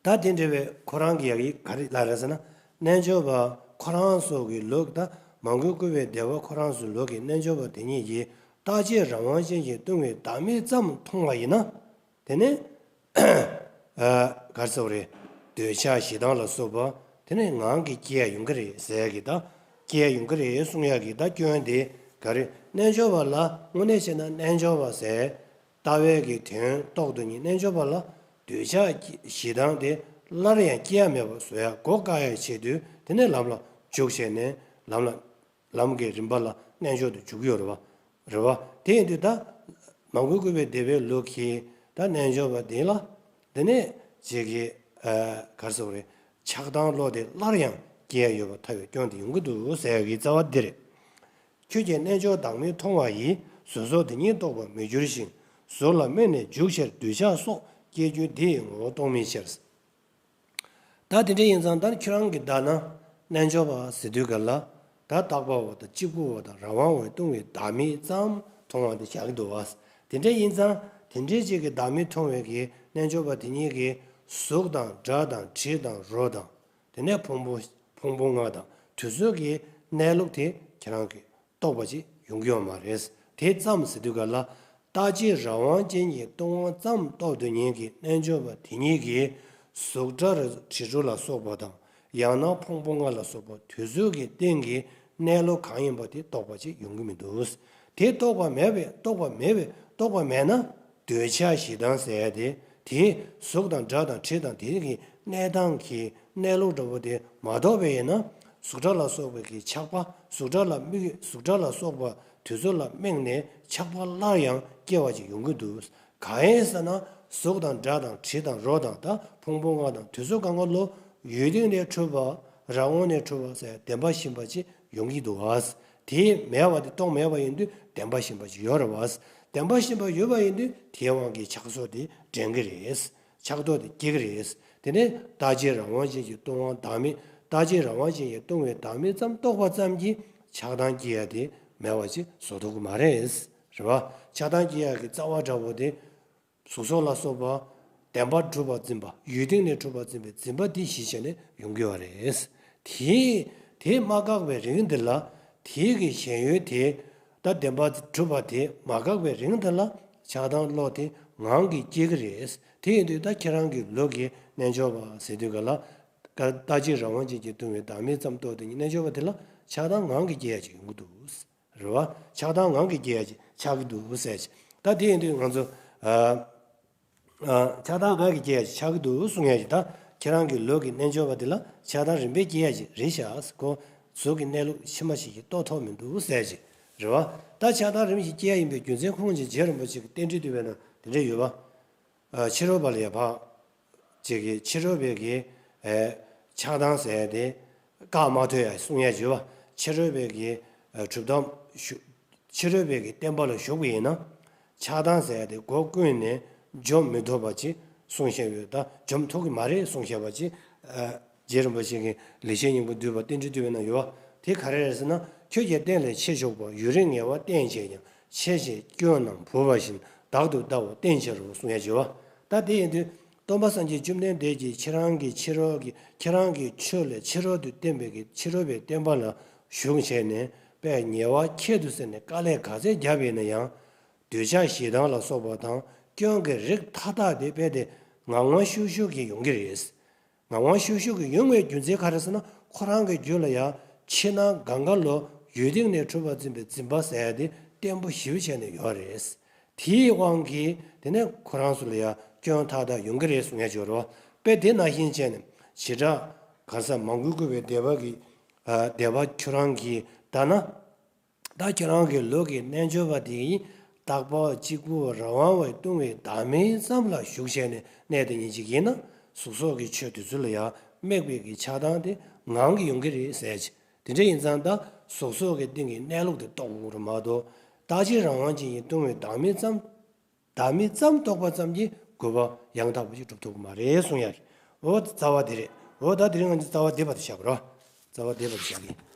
ད་དེ་འདྲ་བའི་ཁོ་རང་གི་ཡག་ཡིག་ག་རེ་ལབ་རེད་ཟེར་ན། རྣལ་འབྱོར་པ་ཁོ་རང་ཚོ་གི་ལུགས་ད་མ་དངུལ་བཀོད་པའི་སྡེ་པ་ཁོ་རང་ཚོའི་ལུགས་ཀྱི་རྣལ་འབྱོར་པ་དེ་ཉིད་ཀྱིས་རྟག་གཅིག་རང་དབང་ཅན་གྱིས་སྟོང་པའི་བདག་མེད་ཙམ་མཐོང་བ་ཡིན་ན། དེ་ནས་ཨ་ག་རེ་ཟེར་བ་རེད། འདོད་ཆགས་ཞེ་སྡང་ལ་སོགས་པ་དེ་ནས་ངང་གིས་སྐྱེ་ཡ་ཡོང་གི་རེད་ཟེར་ཡ་གི་ད་སྐྱེ་ཡ་ཡོང་གི་རེད་གསུང་ཡ་གི་ད་སྐྱོན་དེ་ག་རེ། རྣལ་འབྱོར་པ་ལ་དངོས་གནས་བྱས་ན་རྣལ་འབྱོར་པ་ཟེར་ལྟ་བའི་གི་དོན་རྟོགས་དོན་གཉིས། རྣལ་འབྱོར་པ་ལ་འདོད་ཆགས་ཞེ་སྡང་དེ་སླར་ཡང་སྐྱེ་ཡ་མེད་པ་བཟོ་ཡ་སྒོ་བཀག་ཡ་ཆེད་དུ་དེ་ནས་ལམ་ལ་འཇུག་བྱས་ནས་ལམ་ལ། ལམ་གྱི་རིམ་པ་ལ་རྣལ་འབྱོར་དུ་འཇུག་གི་ཡོད་རེད་བ། རེད་བ། དེ་ཡིན་དུས་ད་མ་དངུལ་བཀོད་པའི་སྡེ་པའི་ལུགས་ཀྱིས་ད་རྣལ་འབྱོར་པ་དེ་ལ་དེ་ནས་ཅིག་གི་ཨ་ག་རེ་ཟེར་བ་རེད། ཆགས་སྡང་བློ་དེ་སླར་ཡང་སྐྱེ་ཡ་ཡོད་པར་ཐལ་བའི་སྐྱོན་དེ་ཡོང་གི་འདུག་ཟེར་ཡ་གི་རྩ་བ་འདི་རེད། ཁྱོད་ཀྱིས་རྣལ་འབྱོར་བདག་མེད་མཐོང་བ་ཡིས། གཟུགས་སོགས་དེ་ཉིད་རྟོགས་པར་མི་འགྱུར་ཞིང་། གཟུགས་ལ་དམིགས་ནས་འཇུག་ཕྱིར་འདོད་ཆགས་སོགས་སྐྱེ་རྒྱུ་འདི་ཡི་ངོ་བོ་རྟོགས་མིན་ཕྱིར། ད་དེ་འདྲ་ཡིན་ཙང་ད་ཁྱོད་རང་གི་ད་ན་རྣལ་འབྱོར་པ་ཟེར་དུས་ག་ལ་ད་རྟག་པ་བ་དང་གཅིག་པུ་བ་དང་རང་དབང་བས་སྟོང་པའི་བདག་མེད་ཙམ་མཐོང་བ་དེ་བཞག་གི་འདུག་བ། དེ་འདྲ་ཡིན་ཙང་དེ་འདྲའི་ཅིག་གི་བདག་མེད་མཐོང་བའི་གི་རྣལ་འབྱོར་པ་དེ་ཉིད་ཀྱིས་གཟུགས་དང་སྒྲ་དང་དྲི་དང་རོ་དང་དེ་ནས་ཕུང་པོ་ཕུང་པོ་ལྔ་དང་དེ་ཚོ་གི་གནས་ལུགས་དེ་ཁྱེད་རང་གི་རྟོགས་པ་ཅིག་ཡོང་གི་ཡོད་མ་རེད། དེ་ཙམ་ཟེར་དུས་ག་ལ་རྟག་གཅིག་རང་དབང་ཅན་གྱི་སྟོང་པ་ཙམ་རྟོགས་དོན་གཉེར་གྱི་རྣལ་འབྱོར་པ་དེ་ཉིད་ཀྱིས་གཟུགས་སྒྲ་རོ་དྲི་རོ་ལ་སོགས་པ་དང་ཡང་ན་ཕུང་པོ་ལྔ་ལ་སོགས་པ་དེ་ཚོ་གི་སྟེང་གི་གནས་ལུགས་གང་ཡིན་པ་དེ་རྟོགས་པ་ཅིག་ཡོང་གི་མི་འདུག་དེ་རྟོགས་པ་མེད་པས་རྟོགས་པ་མེད་པས་རྟོགས་པ་མེད་ན་འདོད་ཆགས་ཞེ་སྡང་ཟེར་ཡ་དེ་དེ་གཟུགས་དང་སྒྲ་དང་དྲི་དང་དེ་གི་གནས་སྟངས་ཀྱི་གནས་ལུགས་འདྲ་པོ་དེ་མ་རྟོགས་པས་ཡིན་ན། གཟུགས་སྒྲ་ལ་སོགས་པའི་གི་ཆགས་པ། གཟུགས་སྒྲ་ལ་དམིགས། གཟུགས་སྒྲ་ལ་སོགས་པ་དེ་ཚོ་ལ་དམིགས་ནས་ཆགས་པ་སླར་ཡང་སྐྱེ་བ་ཅིག་ཡོང་གི་འདུག་གང་ཡིན་ཟེར་ན་གཟུགས་དང་སྒྲ་དང་དྲི་དང་རོ་དང་ད་ཕུང་པོ་ལྔ་དང་དེ་ཚོ་གང་ག་ལོ་ཡུལ་སྟེང་ནས་འཁྲུལ་པ་རང་ངོས་ནས་འཁྲུལ་པ་ཟེར་བདེན་པ་བཞིན་པ་ཅིག་ཡོང་གི་འདུག་བ། དེ་མེད་པ་དེ་རྟོགས་མེད་པ་ཡིན་དུས་བདེན་པ་བཞིན་པ་ཅིག་ཡོད་རེད་བ། བདེན་པ་བཞིན་པ་ཡོད་པ་ཡིན་དུས་དེའི་དབང་གིས་ཆགས་སོགས་དེ་འདྲེན་གི་རེད། ཆགས་རྟོག་དེ་སྐྱེ་གི་རེད། དེ་ནས་རྟག་གཅིག་རང་དབང་ཅན་གྱི་སྟོང་པ་བདག་མེད། རྟག་གཅིག་རང་དབང་ཅན་གྱིས་སྟོང་པའི་བདག་མེད་ཙམ་རྟོགས་པ་ཙམ་གྱིས་ཆགས་སྡང་སྐྱེ་ཡ་དེ་མེད་པ་ཅིག་བཟོ་ཐུབ་ཀྱི་མ་རེད། རེད་བ། ཆགས་སྡང་སྐྱེ་ཡ་གི་རྩ་བ་འདྲ་པོ་དེ་གཟུགས་སོགས་ལ་སོགས་པ་བདེན་པར་གྲུབ་པར་འཛིན་པ་ཡུལ་སྟེང་ནས་གྲུབ་པར་འཛིན་པའི་འཛིན་པ་དེ་གཞི་བྱས་ནས་ཡོང་གི་ཡོད་རེད། དེ་དེ་མ་འགགས་པའི་རིང་དེ་ལ་དེ་གི་ཞེན་ཡུལ་དེ། ད་བདེན་པ་གྲུབ་པ་དེ་མ་འགགས་པའི་རིང་དེ་ལ་ཆགས་སྡང་བློ་དེ་ངང་གིས་སྐྱེ་གི་རེད། དེ་ཡིན་དུས་ད་ཁྱེད་རང་གི་ལུགས་ཀྱི་རྣལ་འབྱོར་པ་ཟེར་དུས་ག་ལ། ཀ་རྟག་གཅིག་རང་དབང་ཅན་གྱིས་སྟོང་པའི་བདག་མེད་ཙམ་རྟོགས་དེ་ཉིད་རྣལ་འབྱོར་པ་དེ་ལ་ཆགས་སྡང་ངང་གིས་སྐྱེ་ཡ་ཅིག་ཡོང་གི་འདུག་རེད་བ། ཆགས་སྡང་ངང་གིས་སྐྱེ་ཡ་ཅིག་ཆགས་ཀྱི་འདུག་ཟེར་ཅིག་ད་དེ་ཡིན་དུས་ང་ཚོ་ཨ། ཨ། ཆགས་སྡང་ངག་གིས་སྐྱེ་ཡ་ཞིག་ཆགས་ཀྱི་འདུག་གསུང་ཡ་ཞིག་ད་ཁྱེད་རང་གི་ལུས་ཀྱི་རྣལ་འབྱོར་པ་དེ་ལ་ཆགས་སྡང་རིམ་པས་སྐྱེ་ཡ་ཞིག་རེད་ཤག་ཁོ་གཟུགས་ཀྱི་གནས་ལུགས་ཕྱི་མ་ཞིག་གིས་རྟོགས་ཐུབ་མི་འདུག་ཟེར་ཞིག་རེད་བ། ད་ཆགས་སྡང་རིམ་བཞིན་སྐྱེ་ཡ་ཡིན་པའི་རྒྱུ་མཚན་ཁོང་གིས་རྗེ་རིན་པོ་ཆེ་གི་རྟེན་འབྲེལ་བསྟོད་པའི་ནང་དེ་འདྲ་ཡོད་བ། ཕྱི་རོལ་པ་ལ་ཡ་ཕར་ཅིག་གི་ཕྱི་རོལ་པའི་གི་ཆགས་སྡང་ཟེར་ཏེ་བཀག་མ་ཐུབ་ཡ་གསུང་ཡ་ཡོད་བ། ཕྱི་རོལ་པའི་གི་གྲུབ་མཐའ་ཞུ། ཕྱི་རོལ་པའི་གི་བསྟན་པ་ལ་ཞུགས་པ་ཡིན་ན། ཆགས་སྡང་ཟེར་ཡ་དེ་སྒོ་ཀུན་ནས་འཇོམས་མི་ཐུབ་པ་ཅིག་གསུངས་བཞག་ཡོད། ད་འཇོམས་ཐུབ་ཀྱི་མ་རེད་གསུངས་བཞག་པ་ཅིག་རྗེ་རིན་པོ་ཆེ་གི་ལེགས་བཤད་སྙིང་པོ་བསྡུས་པ་རྟེན་འབྲེལ་བསྟོད་པའི་ནང་ཡོད་བ། དེ་ག་རེ་རེད་ཟེར་ན། ཁྱོད་ཀྱིས་རྟེན་ལས་ཆེ་ཆོག་པ། ཡུན་རིང་ངལ་བ་བརྟན་བྱས་ཀྱང་། ཆེ་ཞེས་སྐྱོན་རྣམས་བུ་བ་བཞིན། བདག་ཏུ་ལྟ་བ་བརྟན་བྱ་རུང་གསུང་ཡ་ཡོད་བ། ད་དེ་ཡིན་དུས་སྟོན་པ་སངས་རྒྱས་བཅོམ་ལྡན་འདས་ཀྱིས་ཁྱེད་རང་གི་ཕྱི་རོལ་གྱི་ཁྱེད་རང་གི་ཆོས་ལས་ཕྱི་རོལ་དུ་བསྟན་པའི་གི་ཕྱི་རོལ་པའི་བསྟན་པ་ལ་ཞུགས་བྱས་ནས་དཔེ་ཉེ་བར་ཁྱད་དུ་བསད་ནས་དཀའ་ལས་ག་ཚད་བརྒྱབ་པ་ཡིན་ན་ཡང་། འདོད་ཆགས་ཞེ་སྡང་ལ་སོགས་པ་དང་སྐྱོན་གྱི་རིགས་མཐའ་དག་དེ་དཔེ་དེ་ངང་ངམ་ཤུགས་ཤུགས་ཀྱིས་ཡོང་གི་རེད། ངང་ངམ་ཤུགས་ཤུགས་ཀྱིས་ཡོང་བའི་རྒྱུ་མཚན་ག་རེ་ཟེར་ན། ཁོ་རང་གི་རྒྱུད་ལ་ཡང་ཕྱི་ནང་གང་ག་ལོ་ཡུལ་སྟེང་ནས་འཁྲུལ་པ་འཛིན་པའི་འཛིན་པ་ཟེར་ཡ་དེ་བརྟན་པོ་ཞེ་པོ་བྱས་ནས་ཡོད་རེད། དེའི་དབང་གིས་དེ་ནས་ཁོ་རང་ཚོ་ལ་ཡང་སྐྱོན་མཐའ་དག་ཡོང་གི་རེད་གསུང་ཡ་ཅིག་ཡོད་རེད་བ། དཔེ་དེ་ནང་བཞིན་བྱས་ནས་བྱེ་བྲག་གང་ཟག་མང་པོས་བཀོད་པའི་སྡེ་པ་གི་ཨ། སྡེ་པ་ཁྱོད་རང་གིས་ལྟ་ན། ད་ཁྱོད་རང་གི་ལུས་ཀྱི་རྣལ་འབྱོར་པ་དེ་ཡིས་རྟག་པ་གཅིག་པུ་རང་དབང་བའི་ལྟུང་བའི་བདག་མེད་ཙམ་ལ་ཞུགས་བྱས་ནས་གནས་དེ་ཉིད་ཅིག་ཡིན་ན། གཟུགས་སོགས་ཀྱི་ཆོས་དེ་ཚོ་ལ་ཡང་དམིགས་པའི་གི་ཆགས་སྡང་དེ་ངང་གིས་ཡོང་གི་རེད་ཟེར་ཅིག་དེ་འདྲ་ཡིན་ཙང་ད་གཟུགས་སོགས་ཀྱི་སྟེང་གི་གནས་ལུགས་དེ་རྟོགས་དགོས་རེད་མ་གཏོགས། རྟག་གཅིག་རང་དབང་ཅན་གྱི་ལྟུང་བའི་བདག་མེད་ཙམ། བདག་མེད་ཙམ་རྟོགས་པ་ཙམ་གྱིས་དགོས་པ་ཡང་དག་པ་ཅིག་འགྲུབ་ཐུབ་ཀྱི་མ་རེད་གསུང་ཡ་རེད། འོ་རྩ་བ་དེ་རེད། འོ་ད་དེ་རིང་ང་ཚོ་རྩ་བ་འདི་བར་དུ་བཞག་གི་རོ། རྩ་བ་འདི་བར་དུ་བཞག་གི།